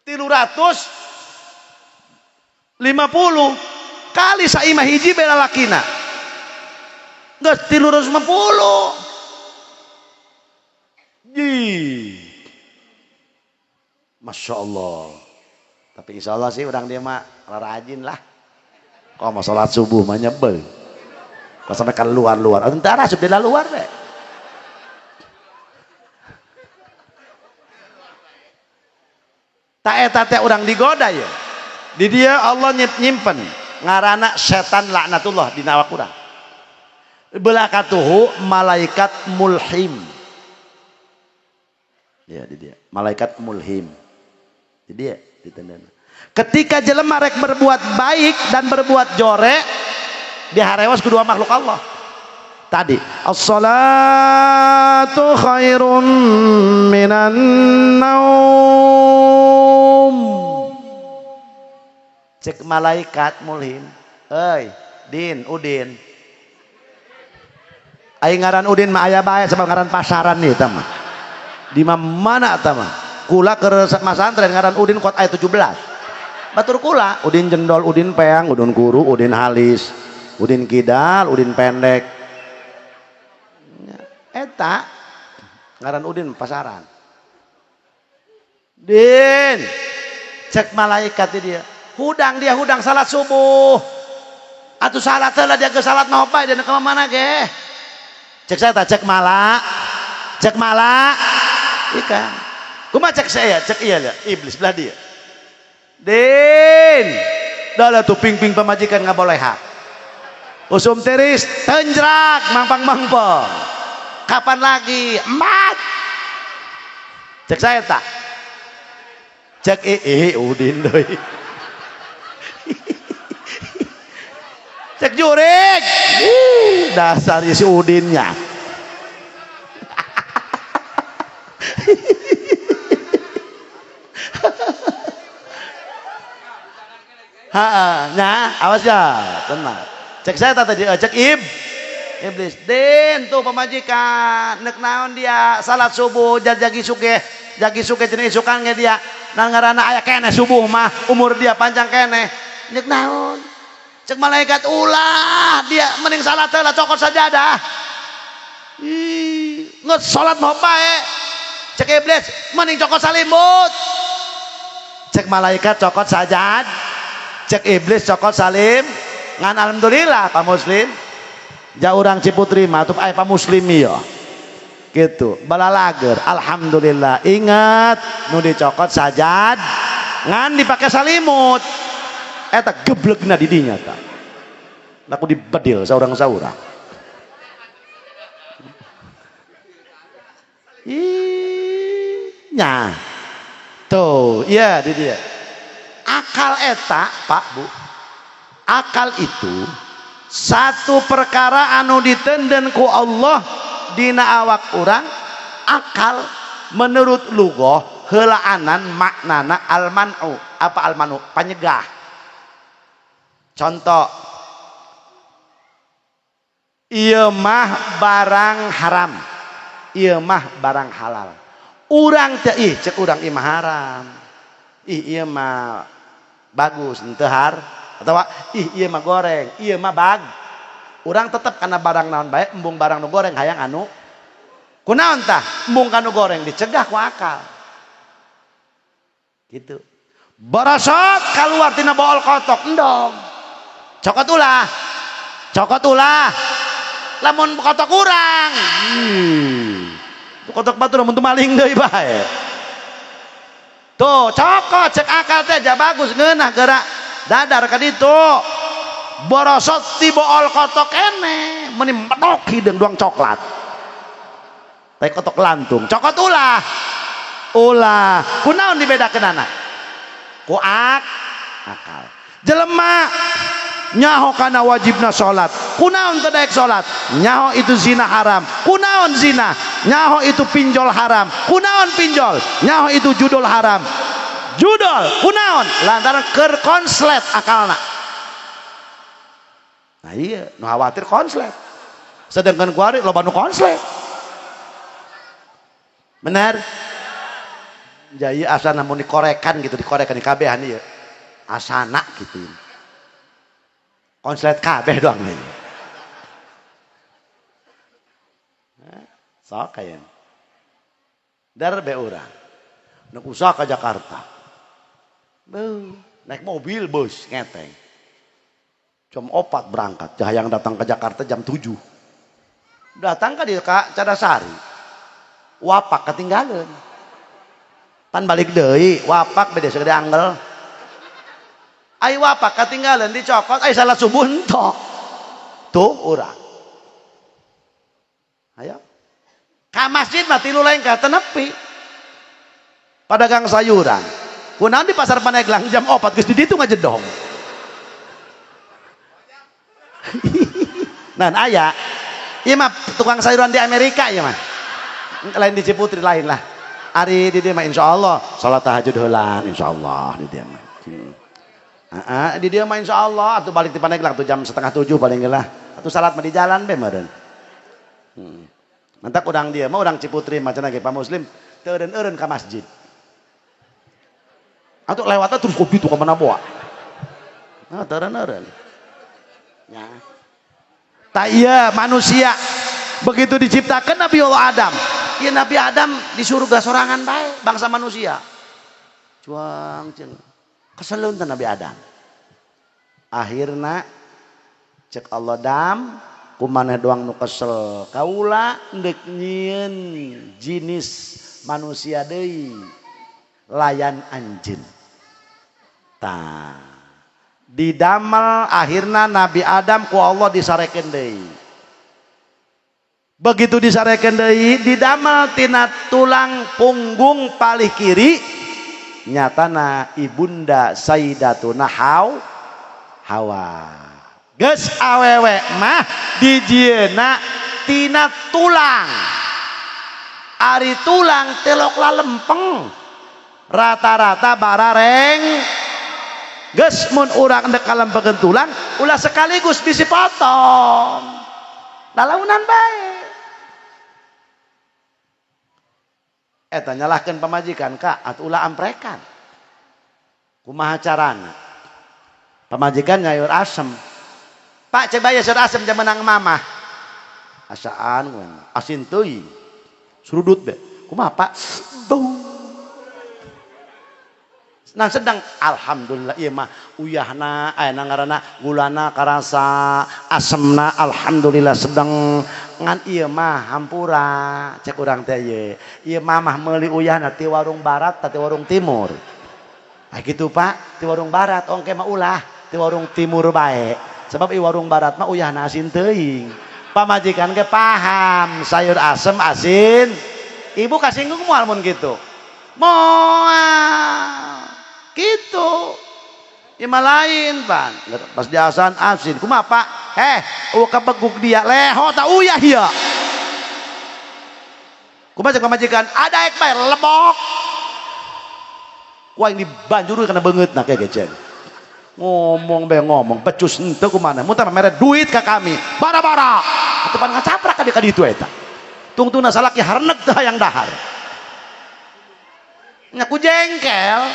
350 kali saimah hiji bela lakina. Geus 350. Ji. Masya Allah. Tapi insya Allah sih orang dia mah rajin lah. Kok mau sholat subuh mah nyebel. Kok sampai ke luar-luar. Entar asup di luar deh. Tak eta teh urang digoda ya. Di dia Allah nyimpen ngarana setan laknatullah di awak urang. Belakatuhu malaikat mulhim. Ya di dia malaikat mulhim. Di dia ditendana. Ketika jelema rek berbuat baik dan berbuat jorek diharewas kedua makhluk Allah. Tadi as-salatu khairum minan naum. Cek malaikat mulhim, euy, Din, Udin. Aing ngaran Udin mah aya bae sebab ngaran pasaran nih eta mah. Di mana eta mah? Kula keur masantren ngaran Udin kot aya 17. Batur kula, Udin jendol, Udin peang, Udin kuru, Udin halis, Udin kidal, Udin pendek. Eta ngaran Udin pasaran. Din, cek malaikat dia. Hudang dia hudang salat subuh. Atuh salat heula dia ke salat mah bae dia ke mana ge? Cek saya tak cek malak. Cek malak. Ikan. Kumaha cek saya? Cek iya lihat iblis belah dia. Din, dah tuh ping-ping pamajikan ngabolehak. Usum tiris tenjrak mangpang-mangpang. Kapan lagi? Emat. Cek saya tak? Cek Udin deui. Cek jurik. Dasar si Udinnya. Ha, nah, awas ya, tenang. Cek saya tadi, cek iblis. Din tuh pemajikan, nek naon dia salat subuh jagi suge, jagi suge cenah isukan ge dia. Nah ngaranna aya keneh subuh mah, umur dia panjang keneh. Nek naon? Cek malaikat ulah dia mending salat heula cokot sajadah. Ih, ngeus salat mah bae. Cek iblis mending cokot salimut. Cek malaikat cokot sajad. Cek iblis cokot salim. Ngan alhamdulillah Pak Muslim. Jauh urang Ciputri mah atuh aya Pak Muslim ieu. Gitu, balalager alhamdulillah. Ingat nu dicokot sajad ngan dipake salimut. Eta geblegna di dinya ta. Aku dibedil saurang-saurang. Ih, nya. Tuh, iya di dia. Akal eta, Pak, Bu. Akal itu satu perkara anu ditenden ku Allah dina awak urang. Akal menurut lugoh heulaanan maknana almanu. Apa almanu? Panyegah. Contoh, ieu mah barang haram, ieu mah barang halal. Urang teh ih cek urang ieu mah haram, ih ieu mah bagus henteu har, atawa ih ieu mah goreng, ieu mah bag. Urang tetep kana barang naon bae, embung barang nu goreng hayang anu kunaon tah, embung kanu goreng dicegah ku akal. Gitu. Borosot keluar tina bool kotok endong. Cokot ulah. Cokot ulah. Lamun kotok urang. Kotok batu lamun teu maling deui bae. Tuh, cokot cek akal teh ja bagus ngeunah gerak Dadar ka ditu. Borosot ti bool kotok kene, meni medok hideung doang coklat. Teh kotok lantung, cokot ulah. Ulah, kunaon dibedakeunana? Ku akal. Jelema nyaho kana wajibna salat, kunaon teu daek salat? Nyaho itu zina haram, kunaon zina? Nyaho itu pinjol haram, kunaon pinjol? Nyaho itu judol haram, judol kunaon? Lantaran keur konslet akalna. Nah iya, nu khawatir konslet, sedangkan kuari loba nu konslet. Benar jaya asana mun dikorekan gitu, dikorekan di kabehan ieu asana gitu, konslet kabeh doang nih. Sok aya dar be urang nu usaha ka Jakarta, beuh, naik mobil bus ngeteng jam 4 berangkat, jahayang datang ke Jakarta jam 7, datang ka dieu ka Cadasari, wapak ketinggalan, pan balik deui wapak beda segede anggel. Ai wapak ketinggalan dicokot, ai salat subuh entok. Tuh urang. Ayo. Ka masjid mah 3 lengkah teu nepi. Padagang sayuran. Kunaon di pasar Pandeglang jam 4 geus di ditu ngajedong. Nah, aya. Ieu mah tukang sayuran di Amerika ieu mah. Lain di Ciputri lain lah. Ari di dieu mah insyaallah salat tahajud heula insyaallah di dieu mah. Di dia mah insyaallah atuh balik di Pandeglang tuh jam 6:30 paling lah. Atuh salat mah di jalan be meureun. Mantak urang dia mah urang Ciputri mah cenah ge Pak Muslim teu eureun-eureun ka masjid. Atuh lewatna terus kopi tuh ka mana boa. Nah, teu eureun-eureun. Nya. Ta iya manusia begitu diciptakan Nabi Allah Adam. Ieu Nabi Adam di surga sorangan bae bangsa manusia. Cuang jeung keselun Nabi Adam. Akhirna cek Allah dam kumaneh doang nu kesel kaula ndek nyieun jinis manusia deui layan anjeun. Tah didamel akhirna Nabi Adam ku Allah disarekeun deui. Begitu disarekeun deui didamel tina tulang punggung palih kiri nyatana ibunda Sayyidatuna Hawa. Geus awewe mah dijieuna tina tulang. Ari tulang telok lalempeng. Rata-rata barareng. Geus mun urang ndek kalempengeun tulang ulah sekaligus bisi potong. Lalaunan bae. Eta nyalahkeun pamajikan ka atuh ulah amprekan. Kumaha carana? Pamajikan nyayur asem. Pak coba ya sayur asem jam menang mamah. Asaan asin teuing. Surudut be. Kumaha Pak? Bau. Nah sedang alhamdulillah ieu mah uyahna aya ngaranna gulana karasa asemna alhamdulillah sedang ngan ieu mah hampura cek urang teh ieu. Ieu mamah meuli uyahna ti warung barat ti warung timur. Ah gitu Pak, ti warung barat ongke mah ulah ti warung timur bae. Sebab i warung barat mah uyahna asin teuing. Pamajikan ge paham sayur asem asin. Ibu kasinggung moal mun kitu. Moal. Gitu. Ya mah lain pan. Pas diasan asin. Kumaha Pak? Eueuh kabeguk dia leho ta uyah ieu. Kumaha cek pamajikan? Ada ek bae lebok. Ku aing dibanjur kana beungeutna ke gecen. Ngomong be ngomong becus henteu kumaha. Mun teh mere duit ka kami. Bara-bara. Atuh pan ngacaprak ka di ditu eta. Tungtungna salaki hareneg teu hayang dahar. Nya ku jengkel.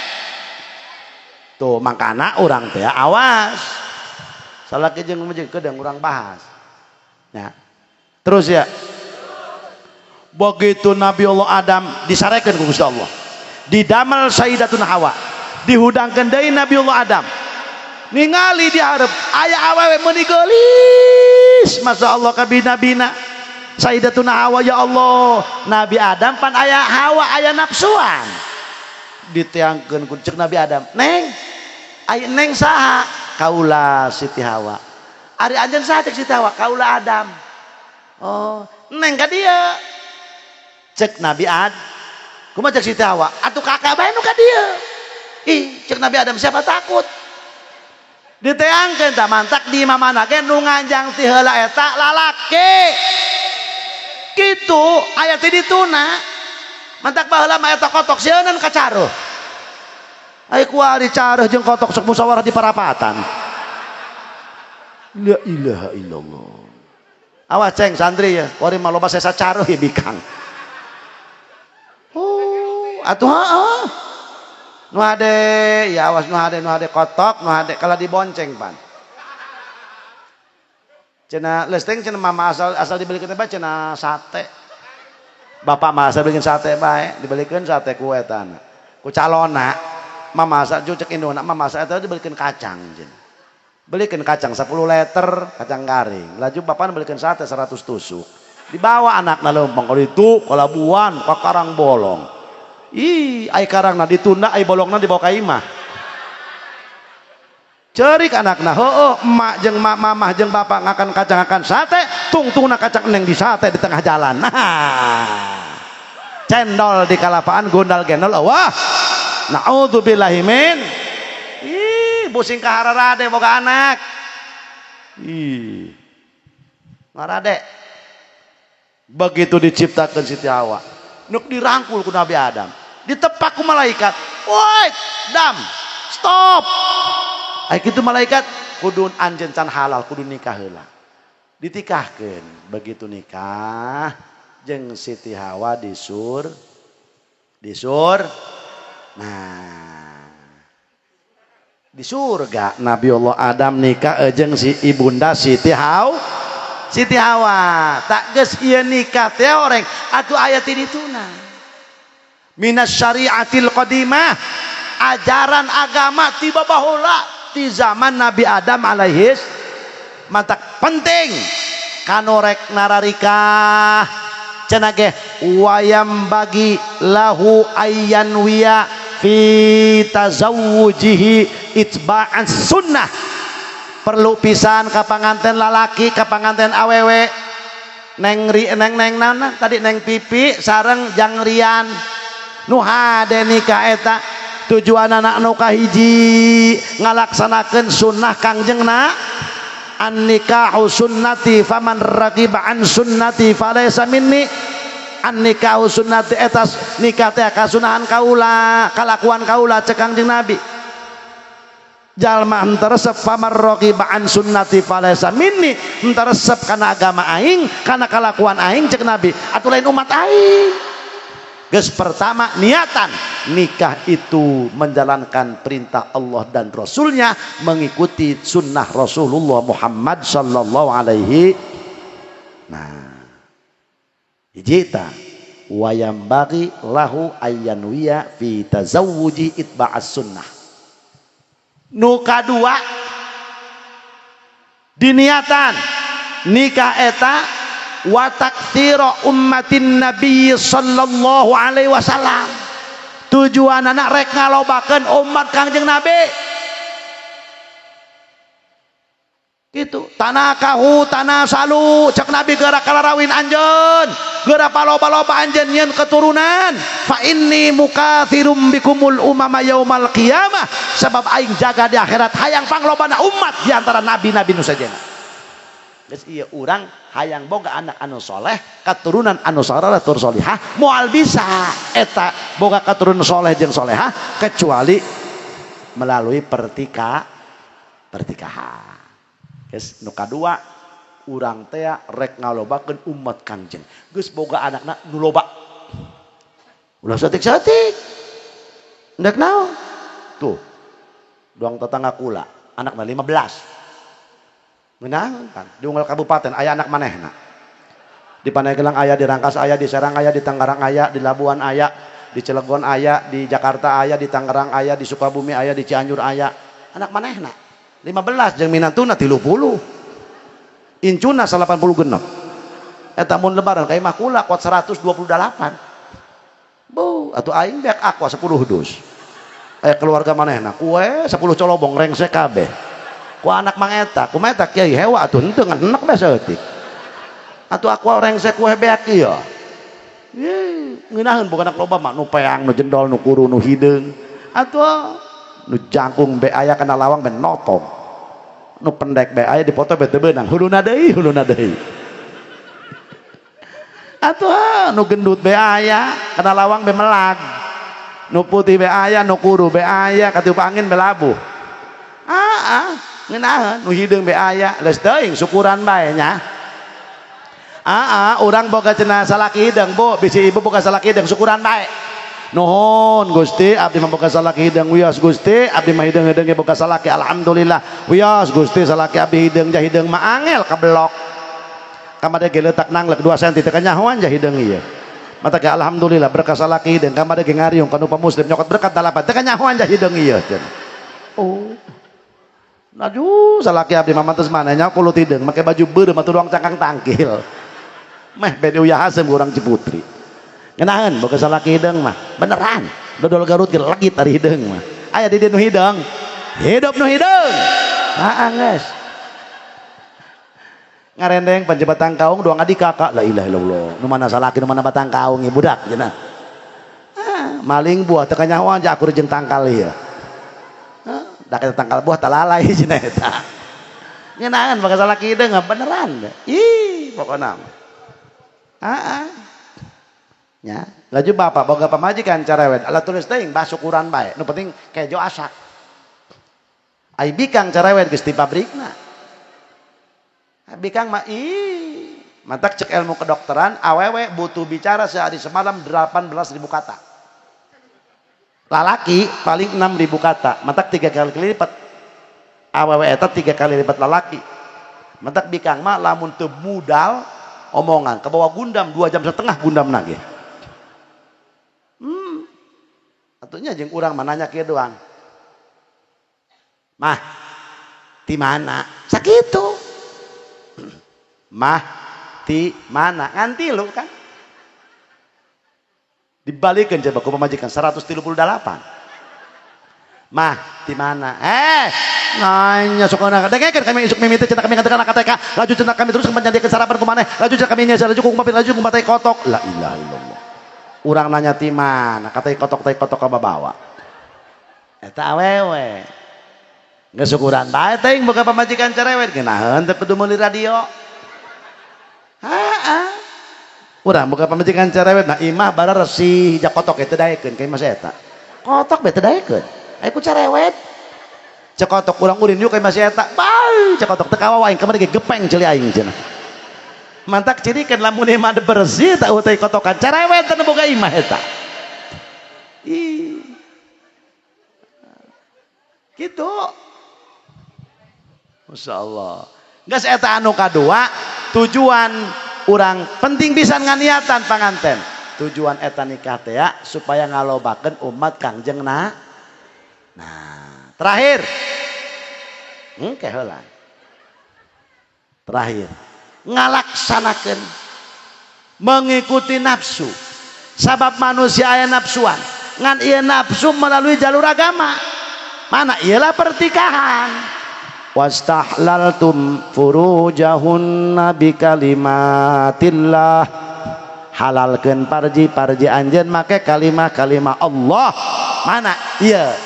Tuh makana urang teh awas. Salaki jeung jeung kedeung urang bahas. Ya. Terus ya. Begitu Nabi Allah Adam disarekeun ku Gusti Allah. Didamel Sayyidatuna Hawa. Dihudangkeun deui Nabi Allah Adam. Ningali di hareup aya awewe meuni geulis. Masya Allah kabina-bina. Sayyidatuna Hawa ya Allah. Nabi Adam pan aya Hawa aya nafsuan. Diteangkeun ku cek Nabi Adam, "Neng, Ai neng saha? Kaula Siti Hawa. Ari anjeun saha cek Siti Hawa? Kaula Adam. Oh, neng ka dieu. Cek Nabi Ad. Kumaha cek Siti Hawa? Atuh kakak bae nu ka dieu. Ih, cek Nabi Adam siapa takut? Diteangkeun tah mantak di mamana ge nu nganjang ti heula eta lalaki. Kitu aya ti dituna. Mantak baheula mah eta kotok sieunan ka caruh. Ai kuari caruh jeung kotok sok musyawarah di parapatan. La ilaha illallah. Awas ceng santri ya, kuari mah loba sesa caruh ya bikang. Oh, atuh heeh. Nu hade, ya awas nu hade, nu hade kotok, nu hade kalau dibonceng pan. Cenah lesteng cenah mama asal asal dibelikeun teh cenah sate. Bapak mah asal beliin sate bae, dibelikeun sate ku eta. Ku calona. Mama asal cek indungna mama asal eta dibelikeun kacang cenah. Belikan kacang 10 liter kacang garing. Laju bapak belikan sate 100 tusuk. Dibawa anakna leumpang kalau itu ke Labuan, ke Karang Bolong. Ih, ai karangna ditunda, ai bolongna dibawa ka imah. Cerik anakna, heueuh emak jeung mak mamah jeung bapak ngakan kacang ngakan sate, tungtungna kacang neng di sate di tengah jalan. Nah, cendol di kalapaan gondal gendol, wah. Naudzubillahi min. Ih, pusing ka hararade boga anak. Ih. Ngarade. Begitu diciptakan Siti Hawa, nuk dirangkul ku Nabi Adam, ditepak ku malaikat. Woi, dam, stop. Ai kitu malaikat kudu anjeun can halal, kudu nikah heula. Ditikahkeun. Begitu nikah jeung Siti Hawa disur. Nah, di surga Nabi Allah Adam nikah jeung si ibunda Siti Hawa. Siti Hawa tak geus ieu nikah teh oreng atuh aya ti dituna. Minas syariatil qadimah, ajaran agama tiba baheula di zaman Nabi Adam alaihis. Matak penting kanu rek nararikah cenah ge wayam bagi lahu ayyan wiya fi tazawwujihi itba'an sunnah. Perlu pisan ka panganten lalaki, ka panganten awewe, neng ri neng neng nana tadi neng pipi sareng jang rian nu hade nikah eta tujuan anak nu kahiji ngalaksanakeun sunnah Kangjengna, an nikahu sunnati faman ragiba an sunnati falaysa minni. An nikahu sunnati, eta nikah teh kasunahan kaula, kalakuan kaula cek Kangjeng Nabi. Jalma henteu resep, faman ragiba an sunnati falaysa minni, henteu resep kana agama aing, kana kalakuan aing cek Nabi, atuh lain umat aing. Geus pertama niatan nikah itu menjalankan perintah Allah dan Rasulnya, mengikuti sunnah Rasulullah Muhammad sallallahu alaihi. Nah, hiji ta wayam bagi lahu ayyanwiya fi tazawwuji itba'as sunnah. Nu kadua diniatan nikah eta wa taktsira ummatin nabi sallallahu alaihi wasallam, tujuan anak rek ngalobakeun umat Kangjeng Nabi. Gitu tanah kahu tanah salu cek Nabi, geura kalarawin anjeun, geura paloba-loba anjeun nyeun keturunan, fa inni mukathirum bikumul umama yaumal qiyamah, sebab aing jaga di akhirat hayang panglobana umat di antara nabi-nabi nu sejenna. Geus ieu urang hayang boga anak anu soleh, keturunan anu soleh tur solihah, moal bisa eta boga keturunan soleh jeung solehah kecuali melalui pertikahan. Geus nu kadua urang teh rek ngalobakeun umat Kangjeng. Geus boga anakna nu loba. Ulah saeutik-saeutik. Ndek naon? Tuh. Doang tetangga kula, anakna 15. Menang kan di unggal kabupaten aya anak manehna. Di Pandeglang aya, di Rangkas aya, di Serang aya, di Tangerang aya, di Labuan aya, di Cilegon aya, di Jakarta aya, di Tangerang aya, di Sukabumi aya, di Cianjur aya. Anak manehna 15 jeung minantuna 30. Incuna 86. Eta mun lebaran ka imah kula kuat 128. Bu, atuh aing beak aqua 10 dus. Aya keluarga manehna kue 10 colobong rengsek kabeh ku anak mang eta. Kumaha eta, Kiai? Hewa atuh, henteu ngan enek bae saeutik atuh aku rengsek kue beak ieu. Ye, ngeunaheun boga anak loba mah, nu peang, nu jendol, nu kuru, nu hideung atuh, nu jangkung be aya, kana lawang be notong, nu pendek be aya, dipoto be teu beunang, huluna deui, huluna deui atuh, nu gendut be aya, kana lawang be melag, nu putih be aya, nu kuru be aya, katiup angin be labuh. Ah, ah, ngeunaheun, nu hideung be aya. Geus teuing, syukuran bae nya. Ah, ah, urang boga cenah salaki hideung, Bu, bisi ibu boga salaki hideung, syukuran bae. Nuhun Gusti, abdi mah boga salaki hideung. Wios Gusti, abdi mah hideung-hideung ge boga salaki, alhamdulillah. Wios Gusti, salaki abdi hideung. Jah hideung mah angel kabelok. Kamari ge leutak nanglek 2 cm teu kanyahoan jah hideung ieu. Mata ge alhamdulillah berkah salaki hideung, kamari ge ngariung ka nu muslim nyokot berkat dalapan teu kanyahoan jah hideung ieu cenah. Oh. Laju salaki abdi mah mantes mana nya kulut hideung make baju beureum atuh doang cangkang tangkil. Meh bede uyah haseum urang Ciputri. Ngeunaheun boga salaki hideung mah, beneran. Dodol Garut ge legit ari hideung mah. Aya di dieu nu hideung. Hidup nu hideung. Heeh geus. Ngarendeng panci batang kaung doang adik kakak, la ilaha illallah. Nu mana salaki, nu mana batang kaung ieu budak cenah. Ah, maling buah teu kanyahoan ja akur jeung tangkal ieu. Hah, da eta tangkal buah talalai cenah eta. Ngeunaheun boga salaki hideung beneran. Ih, pokona mah. Ah, ah. Nya, laju bapak boga pamajikan carewet, ala tulis teuing bah syukuran bae, nu penting kejo asak. Ai bikang carewet geus di pabrikna. Bikang mah ih, mantak cek ilmu kedokteran, awewe butuh bicara sehari semalam 18.000 kata. Lalaki paling 6.000 kata, mantak 3 kali lipat. Awewe eta 3 kali lipat lalaki. Mantak bikang mah lamun teu budal omongan ke bawah gundam 2,5 jam gundam nage. Atunya jeung urang mah nanya kieu doang. Mah, di mana? Sakitu. Mah, di mana? Nganti lu kan. Dibalikeun coba ku pamajikan 138. Mah, di mana? Nanya sok na dengekeun kami isuk mimiti cenah kami ngantekan ka TK, laju cenah kami terus menjadikan sarapan ku maneh, laju cenah kami nya laju ku laju ku tai kotok. La ilaha illallah. Urang nanya ti mana? Kata kotok, tai kotok kababawa. Eta awewe. Geus syukuran bae teuing boga pamajikan cerewet, ngeunaheun teu kudu meuli radio. Heeh. Urang boga pamajikan cerewet, nah imah bara resih, ja kotok teu daekeun ka imah eta. Kotok bae teu daekeun. Aya ku cerewet. Cek kotok urang ulin yuk ka imah si eta. Bae cek kotok teu kawawa aing kamari ge gepeng ceuli aing cenah. Mantak cirikan lamun imah bersih tak teh kotokan cerewet teu boga imah eta. Ih. Gitu. Masya Allah. Geus eta anu kadua, tujuan urang penting pisan nganiatan panganten. Tujuan eta nikah teh ya, supaya ngalobakeun umat Kangjeng na. Nah, terakhir. Engke heula. Terakhir, ngalaksanakeun mengikuti nafsu. Sabab manusia aya nafsuan. Ngan ieu nafsu melalui jalur agama. Mana ialah pertikahan. Wastahlaltum furujahunna bikalimatillah, halalkeun parji-parji anjeun make kalimah-kalimah Allah. Mana iya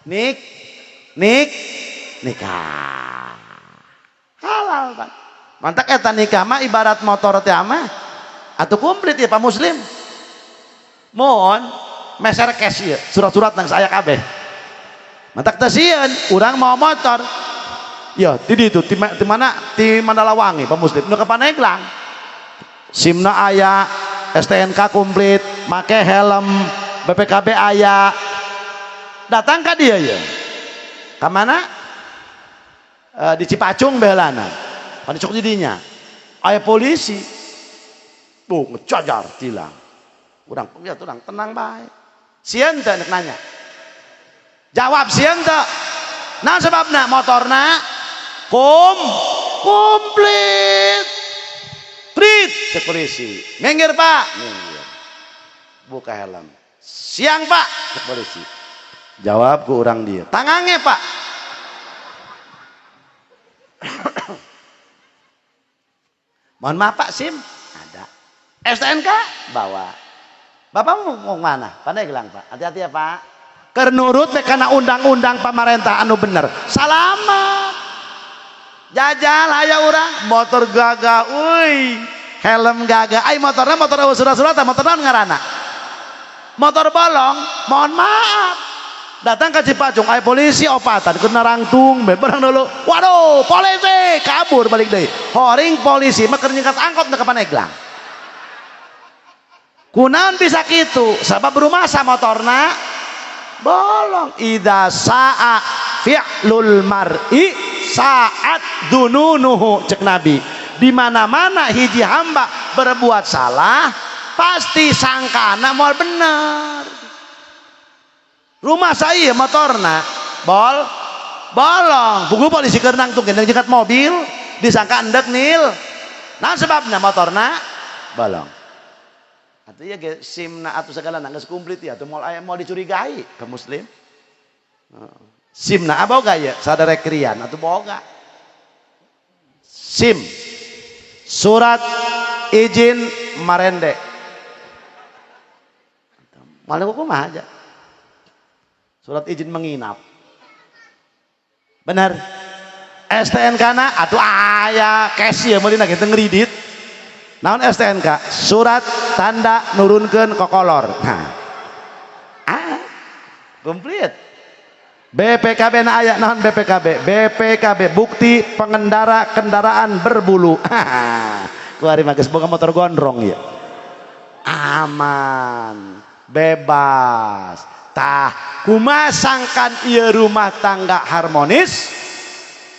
nik nik nikah halal, Pak. Mantak eta nikah mah ibarat motor teh mah atuh komplit ya, Pak Muslim. Mohon meser cash ieu surat-surat nang saya kabeh. Mantak teu sieun urang mau motor ya ti ditu ti, ti mana, ti Mandalawangi, Pak Muslim, nu ka Pandeglang, SIM-na aya, STNK komplit, make helm, BPKB aya, datang ka dia ya ka mana, di Cipacung behelana pan cok didinya aya polisi bu ngecajar tilang urang ya. Tenang, tenang bae. Sieun teu nanya? Jawab, sieun teu? Nah, sebabna motorna komplit. Prit cek polisi, minggir Pak, minggir, buka helm. Siang Pak, cek polisi. Jawab ku urang dia. Tangange, Pak. Mohon maaf, Pak, SIM ada. STNK bawa. Bapak mau mana? Pandeglang, Pak. Hati-hati ya, Pak. Keur nurut teh kana undang-undang pamarentah anu bener. Salamat. Jajal aya urang motor gagah euy. Helm gagah. Ai motorna motor eueuh surat-surat motor naon ngaranna? Motor bolong, mohon maaf. Datang ke Cipacung, aya polisi opatan, kena rangtung, beberang dulu. Waduh, polisi kabur balik deui. Horing polisi mah keur nyingkat angkot ke Pandeglang. Kunaon bisa kitu? Sabab rumasa motorna bolong. Idza sa'a fi'lul mar'i sa'at dununuhu, cek Nabi. Di mana-mana hiji hamba berbuat salah, pasti sangkana moal bener. Rumah saya motorna bolong, buku polisi keur nangtung gendeng nyekat mobil, disangka endek nil. Nah sebabnya motorna bolong. Atau ya SIM na atau segala geus komplit ya, atau mau aya mau dicurigai ke muslim. SIM na boga ya, sadar rekrian atau boga. SIM, surat izin marende. Malah kumaha aja. Surat izin menginap. Benar. STNK na atuh aya cash ya meulina kitu ngridit. Naon STNK? Surat tanda nurunkeun kokolor. Nah. Ah. Komplit. BPKB na aya naon BPKB? BPKB bukti pengendara kendaraan berbulu. Kuari mah geus boga motor gondrong ya. Aman, bebas. Tah, kumaha sangkan ieu rumah tangga harmonis?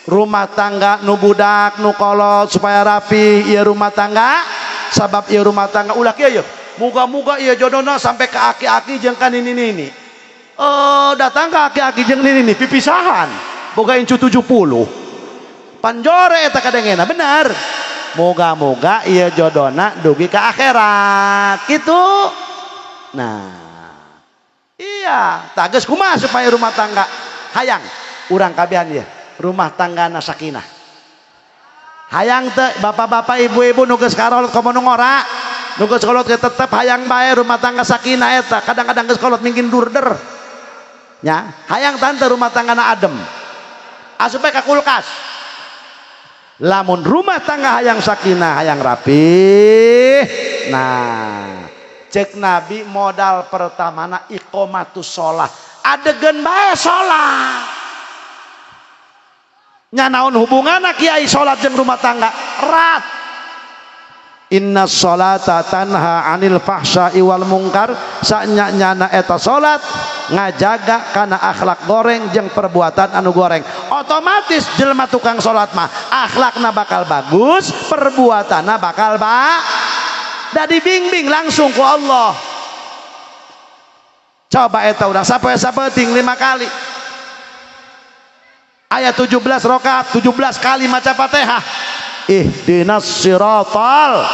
Rumah tangga nu budak nu kolot supaya rapi ieu rumah tangga, sabab ieu rumah tangga ulah kieu ye. Muga-muga ieu jodohna sampai ke aki-aki jeung ka nini-nini. Oh, datang ke aki-aki jeung nini-nini pipisahan. Boga incu 70. Panjore eta kadengena benar. Moga-moga ieu jodohna dugi ke akhirat. Gitu. Nah, iya, tages kumaha supaya rumah tangga hayang urang kabehan ya, rumah tangga sakinah. Hayang teu bapak-bapak ibu-ibu nu geus karolot komo nu ngora, nu geus kolot ge tetep hayang bae rumah tangga sakinah eta. Kadang-kadang geus kolot mingkin durder. Nya, hayang tante rumah tangga na adem. Asup bae ka kulkas. Lamun rumah tangga hayang sakinah, hayang rapih. Nah, cek Nabi modal pertamana iqomatus sholah. Adegan bae sholat. Nya naon hubunganna kiai sholat jeung rumah tangga? Erat. Inna sholata tanha anil fahsya'i wal mungkar. Sanya nyana eta sholat ngajaga kana akhlak goreng jeung perbuatan anu goreng. Otomatis jelema tukang sholat mah akhlakna bakal bagus, perbuatanna bakal ba da dibimbing langsung ku Allah. Coba eta urang sapoe sapenting 5 kali. Ayat 17 rakaat, 17 kali maca Fatihah. Ihdinas siratal.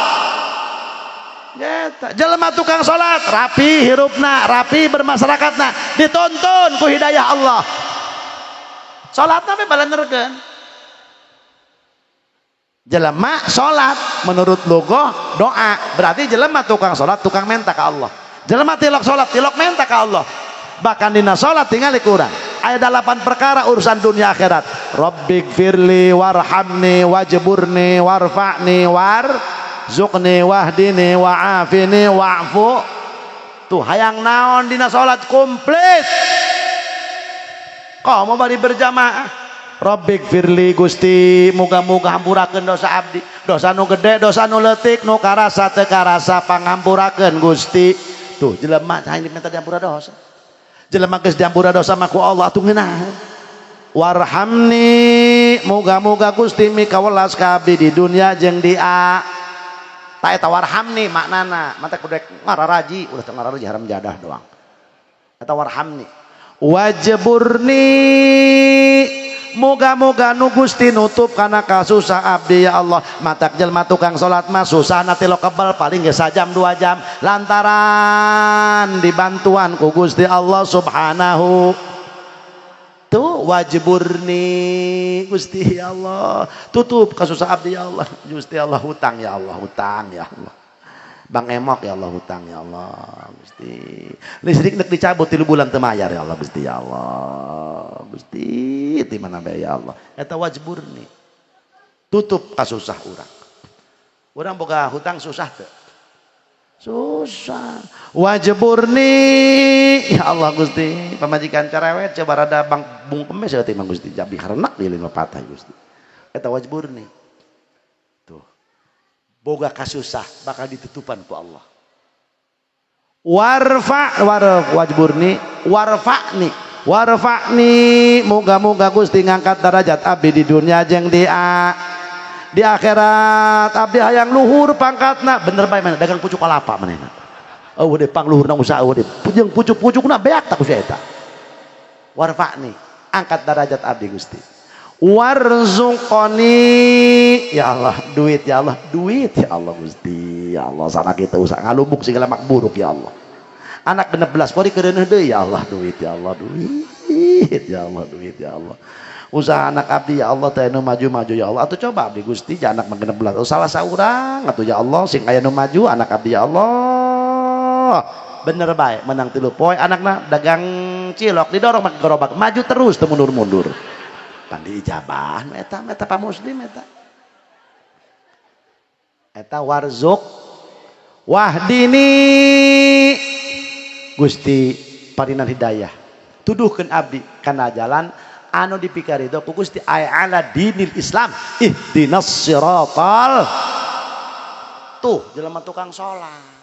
Eta jelema tukang salat rapi hirupna, rapi bermasyarakatna, dituntun ku hidayah Allah. Salatna we balenerkeun. Jelema salat menurut logo doa, berarti jelema tukang salat tukang menta ka Allah. Jelema tilok salat tilok menta ka Allah. Bahkan dina salat tinggal kurang. Aya 8 perkara urusan dunia akhirat. Rabbighfirli warhamni wajburni warfa'ni warzuqni wahdini wa'afini wa'fu. Tuh hayang naon dina salat komplit. Komo bari berjamaah. Rabbighfirli Gusti, muga-muga hampurakeun dosa abdi. Dosa nu gede, dosa nu leutik, nu karasa teu karasa pangampurakeun Gusti. Tuh jelema hayang minta diampura dosa. Jelema geus diampura dosa mah ku Allah atuh ngeunah. Warhamni, muga-muga Gusti mikawelas ka abdi di dunia jeung di a. Ta eta warhamni maknana, mata kudu ngararaji, ulah teu ngararaji haram jadah doang. Eta warhamni. Wajburni, muga-muga nu Gusti nutup kana kasusah abdi ya Allah. Matak jelema tukang salat mah susahna ti kebel paling ge sajam 2 jam lantaran dibantuan ku Gusti Allah Subhanahu. Tuh wajburni Gusti ya Allah, tutup kasusah abdi ya Allah. Gusti Allah hutang ya Allah, hutang ya Allah. Bang emok ya Allah, hutang ya Allah Gusti. Listrik nek dicabut 3 bulan teu mayar ya Allah Gusti ya Allah. Gusti di mana bae ya Allah. Eta wajburni. Tutup kasusah urang. Urang boga hutang susah teu? Susah. Wajburni ya Allah Gusti. Pamajikan cerewet coba rada bang bungkem saeutik mah Gusti. Jabi harenak di lima patah Gusti. Eta wajburni. Tuh. Boga kasusah bakal ditutupan ku Allah. Warfa warf wajburni warfa'ni warfa'ni moga-moga Gusti ngangkat derajat abdi di dunia jeung di akhirat. Abdi hayang luhur pangkatna bener bae mana dagang pucuk kalapa manehna. Eueuh deui pangluhurna usaha eueuh deui jeung pucuk-pucukna beak tak ku eta. Warfa'ni angkat derajat abdi Gusti. Warzuqani ya Allah duit ya Allah duit ya Allah Gusti ya Allah sana kita usah ngalumbuk segala mak buruk ya Allah. Anak 16 kori kereuneuh deui ya Allah duit ya Allah duit ya Allah duit ya Allah. Usaha anak abdi ya Allah teh nu maju-maju ya Allah. Atuh coba abdi Gusti ja anak mah 16 salah saurang atuh ya Allah sing aya nu maju anak abdi ya Allah. Bener bae menang 3 poe anakna dagang cilok didorong make gerobak maju terus teu mundur-mundur. Pan diijabah eta eta pa muslim eta. Eta warzuk wahdini Gusti parinan hidayah. Tuduhkeun abdi kana jalan anu dipikarido ku Gusti ay ala dinil Islam ihdinas siratal. Tuh jelema tukang salat.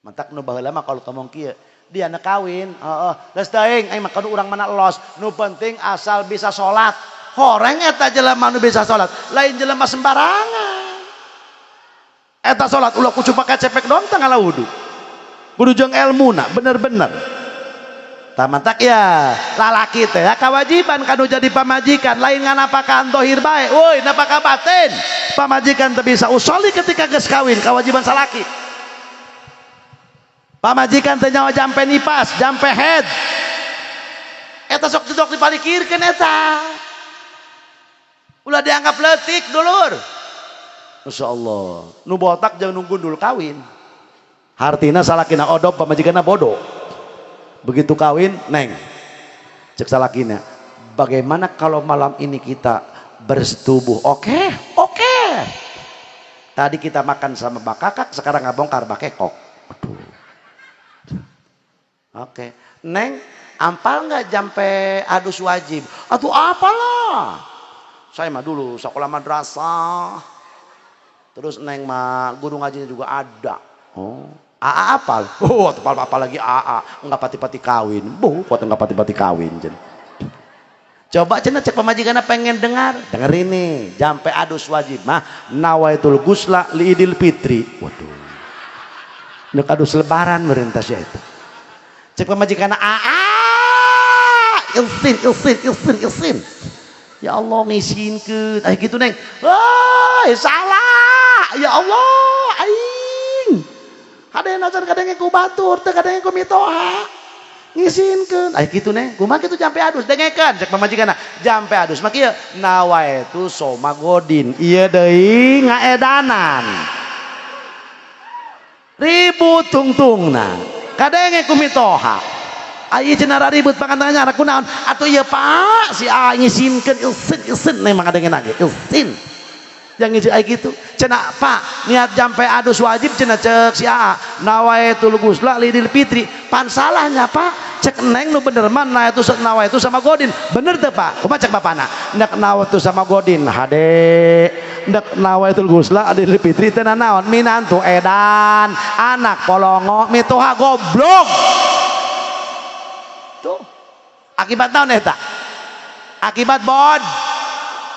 Mantak nu baheula mah kalau ngomong kieu dia anak kawin, heeh, geus teuing aing mah kudu urang mana los, nu penting asal bisa salat. Horeng eta jelema nu bisa salat, lain jelema sembarangan. Eta salat ulah kudu pake cepek doang teu ngala wudu. Kudu jeung elmuna bener-bener. Tah mantak ya lalaki teh ya kewajiban kanu jadi pamajikan lain nganapakan dohir bae, woi napakah batin. Pamajikan teu bisa usoli ketika geus kawin, kewajiban salaki. Pamajikan teh nyawa jampe nipas, jampe head. Eta sok didok dipalikirkeun eta. Ulah dianggap leutik dulur. Masya Allah. Nu botak jangan nunggu dulu kawin. Hartina salakina odop, pamajikanna bodoh. Begitu kawin, neng. Cek salakina, bagaimana kalau malam ini kita bersetubuh? Oke, oke. Tadi kita makan sama bakakak, sekarang ngabongkar bakekok. Aduh. Oke, neng, ampal nggak jampe adus wajib? Atau apalah? Saya mah dulu sekolah madrasah. Terus neng mah guru ngajinya juga ada. Oh, AA apal? Oh, apal apa lagi AA? Enggak pati-pati kawin. Bu, kok enggak pati-pati kawin jen. Coba cenah cek pamajikanna pengen dengar. Denger ini, jampe adus wajib mah nawaitul gusla li idil fitri. Waduh. Nek adus lebaran merintah sia itu. Cek pamajikanna AA ilsin ilsin ilsin ilsin. Ya Allah ngisinkeun. Ah gitu neng. Wah, salah. Ya Allah, aing. Ada yang najan kadang ku batur, teu kadang ku mitoha. Ngisinkeun. Ah gitu neng. Kumaha kitu jampe adus dengekeun cek pamajikanna. Jampe adus mah kieu nawaitu soma godin. Ieu deui ngaedanan. Ribut tungtungna. Kadenge ku mitoha. Ai cenah ribut pangantangan anak kunaon? Atuh ieu Pak si A ngisinkeun ilsin ilsin neng mah kadenge ge ilsin. Yang ngisi ai kitu. Cenah Pak niat jampe adus wajib cenah cek si A. Nawaitul gusla lidil fitri. Pan salahnya Pak cek neng nu bener mah nawaitu nawaitu sama godin. Bener teu Pak? Kumaha cek bapana? Nek nawaitu sama godin hade. Nek nawaitul gusla lidil fitri teu nanaon minantu edan anak polongo mitoha goblok. Tuh. Akibat naon eta? Akibat bod.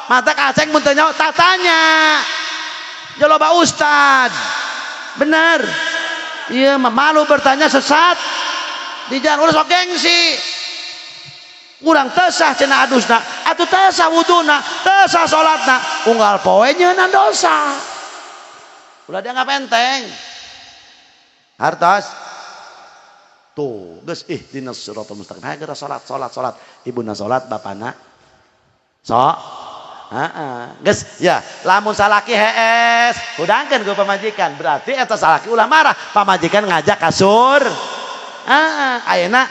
Mata kaceng mun teu nyaho tatanya. Jaloba ustad. Bener. Iya mah malu bertanya sesat. Di jalan ulah sok gengsi. Urang teu sah cenah adusna, atuh teu sah wuduna, teu sah salatna, unggal poe nyeunan dosa. Ulah dianggap enteng. Hartos. Tuh, geus ihdinas siratal mustaqim. Hayo geura salat, salat, salat. Ibuna salat, bapana sok. Heeh. Geus ya, lamun salaki hees, hudangkeun ku pamajikan. Berarti eta salaki ulah marah, pamajikan ngajak kasur. Heeh, ayeuna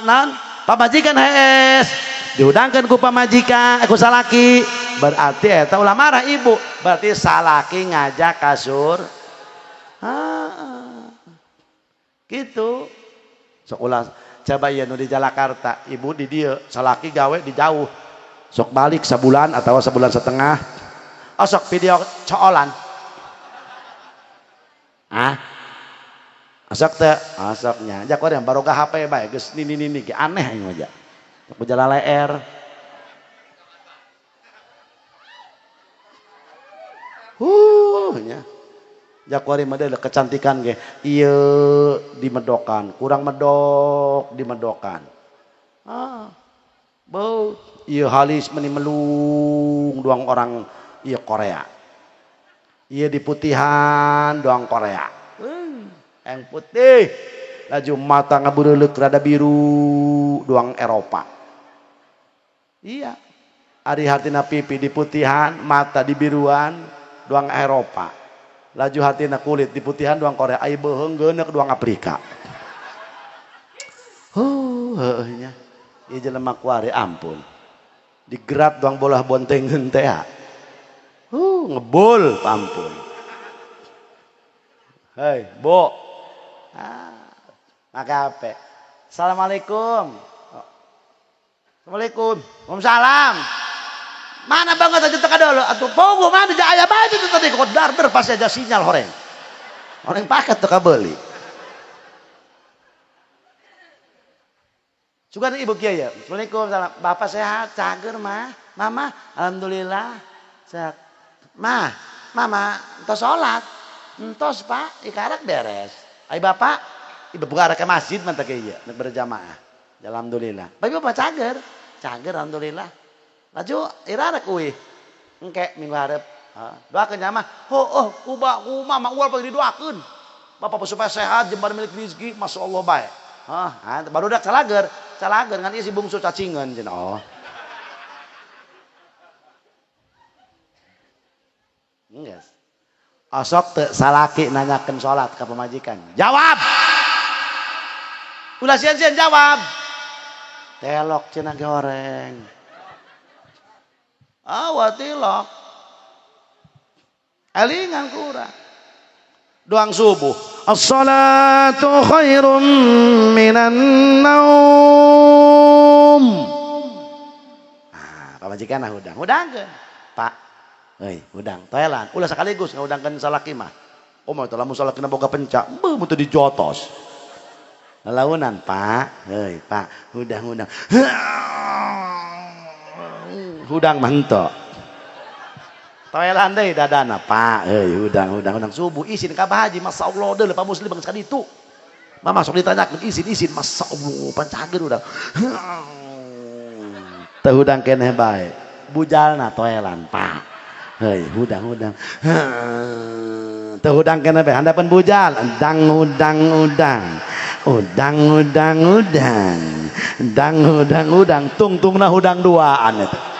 naon? Pamajikan hees, dihudangkeun ku pamajikan, ku salaki. Berarti eta ulah marah ibu. Berarti salaki ngajak kasur. Heeh. Gitu. Sok ulah coba ieu nu di Jakarta, ibu di dieu, salaki gawe di jauh. Sok balik sebulan atau sebulan setengah. Oh, sok video coolan. Ah. Sok teu? Osoknya. Jak urang baroga HP bae geus nini nini ge aneh aing mah ja. Sok ler. Nya. Jakwari mah deui kecantikan ge ieu dimedokan, kurang medok dimedokan. Ah. Beuh, ieu halis meni melung doang orang ieu Korea. Ieu diputihan doang Korea. Yang putih laju mata ngabureuleuk rada biru doang Eropa. Iya. Ari hartina pipi diputihan, mata dibiruan doang Eropa. Laju hatina kulit diputihan doang Korea, ai beuheung geuneuk doang Afrika. Heuh nya. Ieu jelema kuari ampun. Digerat doang bolah bontengeun teh. Ngebul ampun. Hei, Bu. Ah, make HP. Assalamualaikum. Assalamualaikum. Waalaikumsalam. Mana banget aja teka dulu. Atuh pogo mana aja aya bae itu tadi kok darder pasti aja sinyal horeng. Horeng paket teka beli. Sugan ibu kieu ya. Assalamualaikum, salam. Bapak sehat, cager mah. Mama, alhamdulillah sehat. Mah, mama entos salat. Entos Pak, ikarak beres. Ai bapak, ibu buka ke masjid mah teh kieu nek berjamaah. Alhamdulillah. Bapak bapak cager. Cager alhamdulillah. Laju irarak uih. Engke minggu hareup. Doakeun nya mah. Oh, kuba kuma mah ual pagi didoakeun. Bapak supaya sehat, jembar milik rezeki, masyaallah bae. Hah, baru dak calager, calager ngan ieu si bungsu cacingeun cenah. Oh. Geus. Osok teu salaki nanyakeun salat ka pamajikan. Jawab. Ulah sieun-sieun jawab. Telok cenah goreng. Awa tilok. Elingan kurang. Doang subuh. As-salatu khairum minan naum. Ah, pamajikan ah hudang. Hudangkeun. Pak, euy, hudang. Toelan. Ulah sekaligus ngahudangkeun salaki mah. Oh, mah lamun salakina boga pencak, beuh mun teu dijotos. Lalaunan, Pak. Heuy, Pak, hudang-hudang. Hudang mah henteu. Toelan deui dadana, Pak. Heuy, hudang, hudang, hudang subuh isin ka Pak Haji, masyaallah deui Pak Muslim bangsa ditu. Mama sok ditanyakeun isin-isin, masyaallah pancageun hudang. Teu hudang keneh bae. Bujalna toelan, Pak. Heuy, hudang, hudang. Teu hudang keneh bae, handapeun bujal. Dang hudang udang. Udang udang udang. Dang hudang udang, tungtungna hudang duaan eta.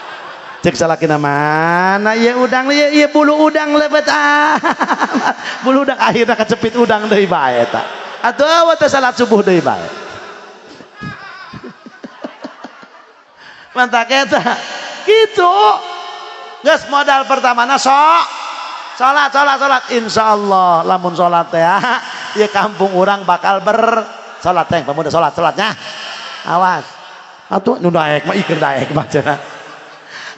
Cek salakina mana ieu udang ieu ieu bulu udang lebet ah. Bulu udang akhirna kacepit udang deui bae eta. Atuh teh salat subuh deui bae. Mantak eta. Kitu. Geus modal pertamana sok salat salat salat insyaallah lamun salat teh ieu kampung urang bakal bersalat teh pemuda salat salatnya. Awas. Atuh nu daek mah ikeun daek mah cenah.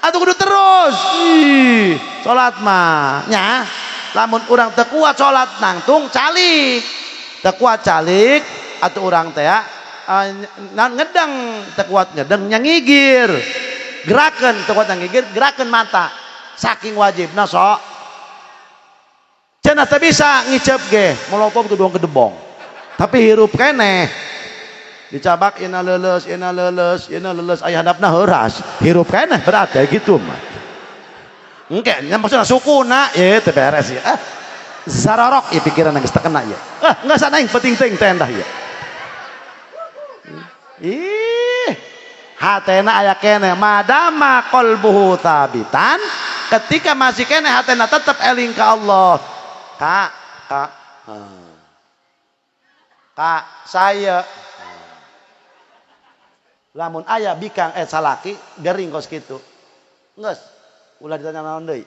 Atuh kudu terus. Ih, salat mah nya lamun urang teu kuat salat nangtung calik. Teu kuat calik atuh urang teh ngedeng, teu kuat ngedeng nya ngigir. Gerakeun teu kuat ngigir, gerakeun mata. Saking wajibna sok. Cenah teu bisa ngiceup ge, molotov teu doang kedebong. Tapi hirup keneh. Dicabak ina leuleus, ina leuleus, ina leuleus aya handapna heuras. Hirup keneh berarti gitu mah. Engke nya maksudna sukuna ye teu beres ya. Ah, zararok ieu pikiran geus teu kena ieu. Ah, geus aing penting teuing teh endah ieu. Ih, hatena aya keneh madama qalbuhu tsabitan, ketika masih keneh hatena tetep eling ka Allah. Kak, kak. Kak, saya lamun aya bikang salaki gering kos kitu. Geus, ulah ditanya naon deui.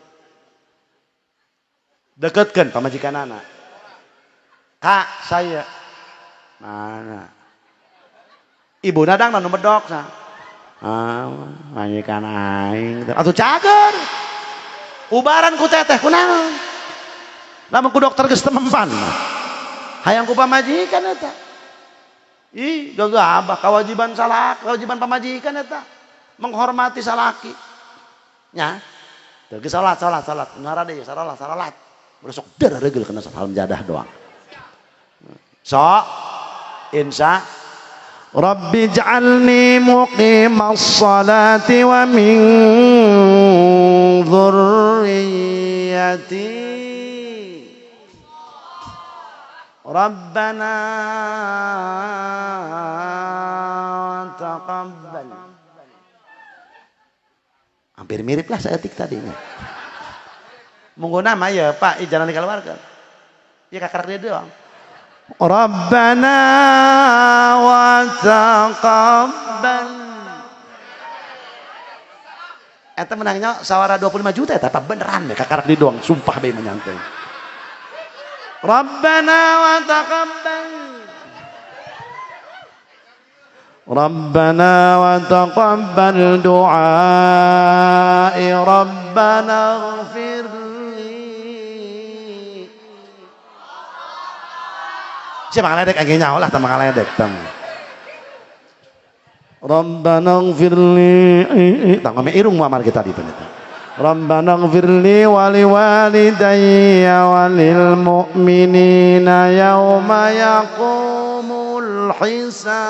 Deketkeun pamajikanana. Kak, saya mana? Ibuna dang nu medok sa. Ah, majikan aing. Atuh cager. Ubaran ku teteh kunaon? Lamun ku dokter geus temempan. Hayang ku pamajikan eta. Ih, gagah abah kewajiban salah, kewajiban pamajikan eta. Menghormati salaki. Nya. Teu geus salat salat salat. Ngara deui salat salat. Udah sok deregel kena salam jadah doang. Sok insya Rabbi ij'alni muqimas salati wa min dzurriyyati Rabbana taqabbal. Hampir mirip lah saeutik tadinya. Munggo nama ya Pak, jangan dikeluarkan. Ya kakak dia doang. Rabbana wa taqabbal. Eta menangnya sawara 25 juta eta apa beneran ya kakak dia doang, sumpah bae menyantai. Rabbana wa taqabbal. Rabbana wa taqabbal du'ai Rabbana ighfir li. Siapa ngaledek aing nyaho lah tah ngaledek tah. Rabbana ighfir li. Tah ngome irung muamar kita di peneta. Rabbana ighfir li wa li walidayya wa lil mu'minina yauma yaqumul hisab.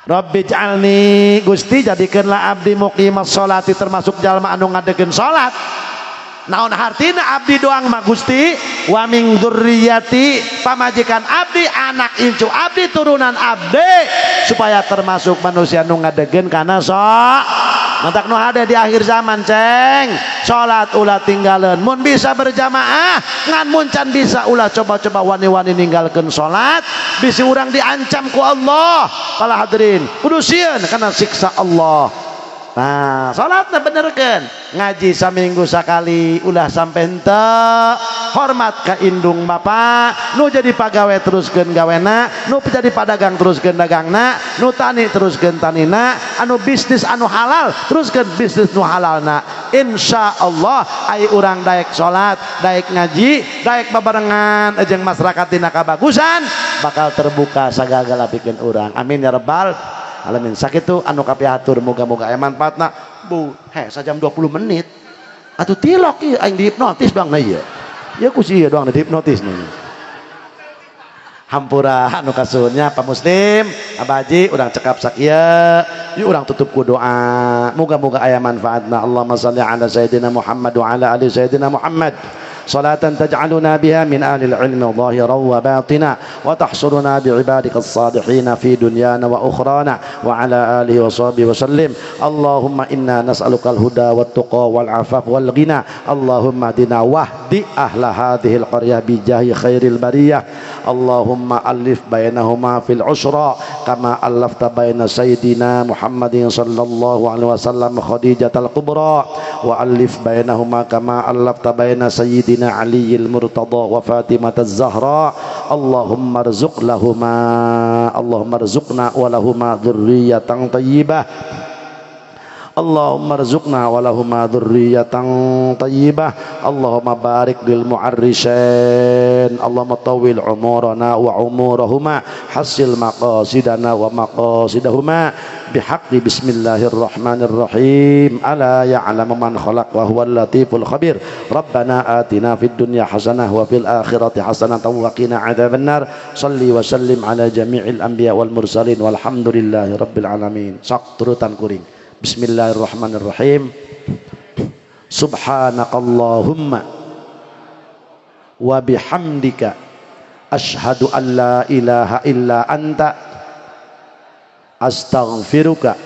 Rabbi ij'alni Gusti jadikeunlah abdi muqimas sholati termasuk jalma anu ngadegeun salat. Naon hartina abdi doang mah Gusti wa min dzurriyyati pamajikan abdi anak incu abdi turunan abdi supaya termasuk manusia nu ngadegeun kana sok. Mantak nu hade di akhir zaman ceng salat ulah tinggaleun mun bisa berjamaah ngan mun can bisa ulah coba-coba wani-wani ninggalkeun salat bisi urang diancam ku Allah. Para hadirin kudu sieun kana siksa Allah. Nah, salatna benerkeun, ngaji saminggu sakali ulah sampai henteu, hormat ka indung bapa, nu jadi pagawe teruskeun gawena, nu jadi padagang teruskeun dagangna, nu tani teruskeun tanina, anu bisnis anu halal teruskeun bisnis nu halalna. Insya Allah ai urang daek salat, daek ngaji, daek babarengan jeung masyarakat dina kabagusan bakal terbuka sagala-gala pikeun urang. Amin ya rabbal alamin. Sakitu anu kapihatur moga-moga aya manfaatna. Bu, he sajam 20 menit. Atuh tilok ieu aing dihipnotis doang na ieu. Ieu ku si ieu doang dihipnotis nih. Hampura anu kasuhunnya Pak Muslim, Abah Haji urang cekap sakieu. Yuk urang tutup ku doa. Moga-moga aya manfaatna. Allahumma shalli ala sayidina Muhammad wa ala ali sayidina Muhammad. صلاة تجعلنا بها من أهل العلم ظاهرا وباطنا وتحصرنا بعبادك الصالحين في دنيانا وأخرانا وعلى آله وصحبه وسلم. اللهم إنا نسألك الهدى والتقى والعفاف والغنى. اللهم اهدنا واهد أهل هذه القرية بجاه خير البرية. اللهم ألف بينهما في العسرة كما ألفت بين سيدنا محمد صلى الله عليه وسلم خديجة الكبرى وألف بينهما كما ألفت بين سيدنا علي المرتضى وفاطمة الزهراء. اللهم ارزق لهما، اللهم ارزقنا ولهما ذرية طيبة. اللهم ارزقنا ولهما ذرية طيبة. اللهم بارك للمعرسين. اللهم طول عمرنا وعمورهما، حصل مقاصدنا ومقاصدهما بحق بسم الله الرحمن الرحيم. ألا يعلم من خلق وهو اللطيف الخبير. ربنا آتنا في الدنيا حسنة وفي الآخرة حسنة وقنا عذاب النار. صلي وسلم على جميع الأنبياء والمرسلين والحمد لله رب العالمين. Sok turutan kuring. Bismillahirrahmanirrahim. Subhanakallahumma wa bihamdika Asyhadu an la ilaha illa anta astaghfiruka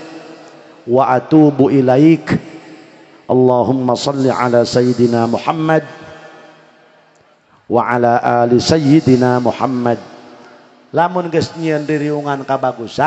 wa atubu ilaik. Allahumma salli ala sayyidina Muhammad wa ala ali sayyidina Muhammad. Lamun geus nyieun ririungan kabagusan.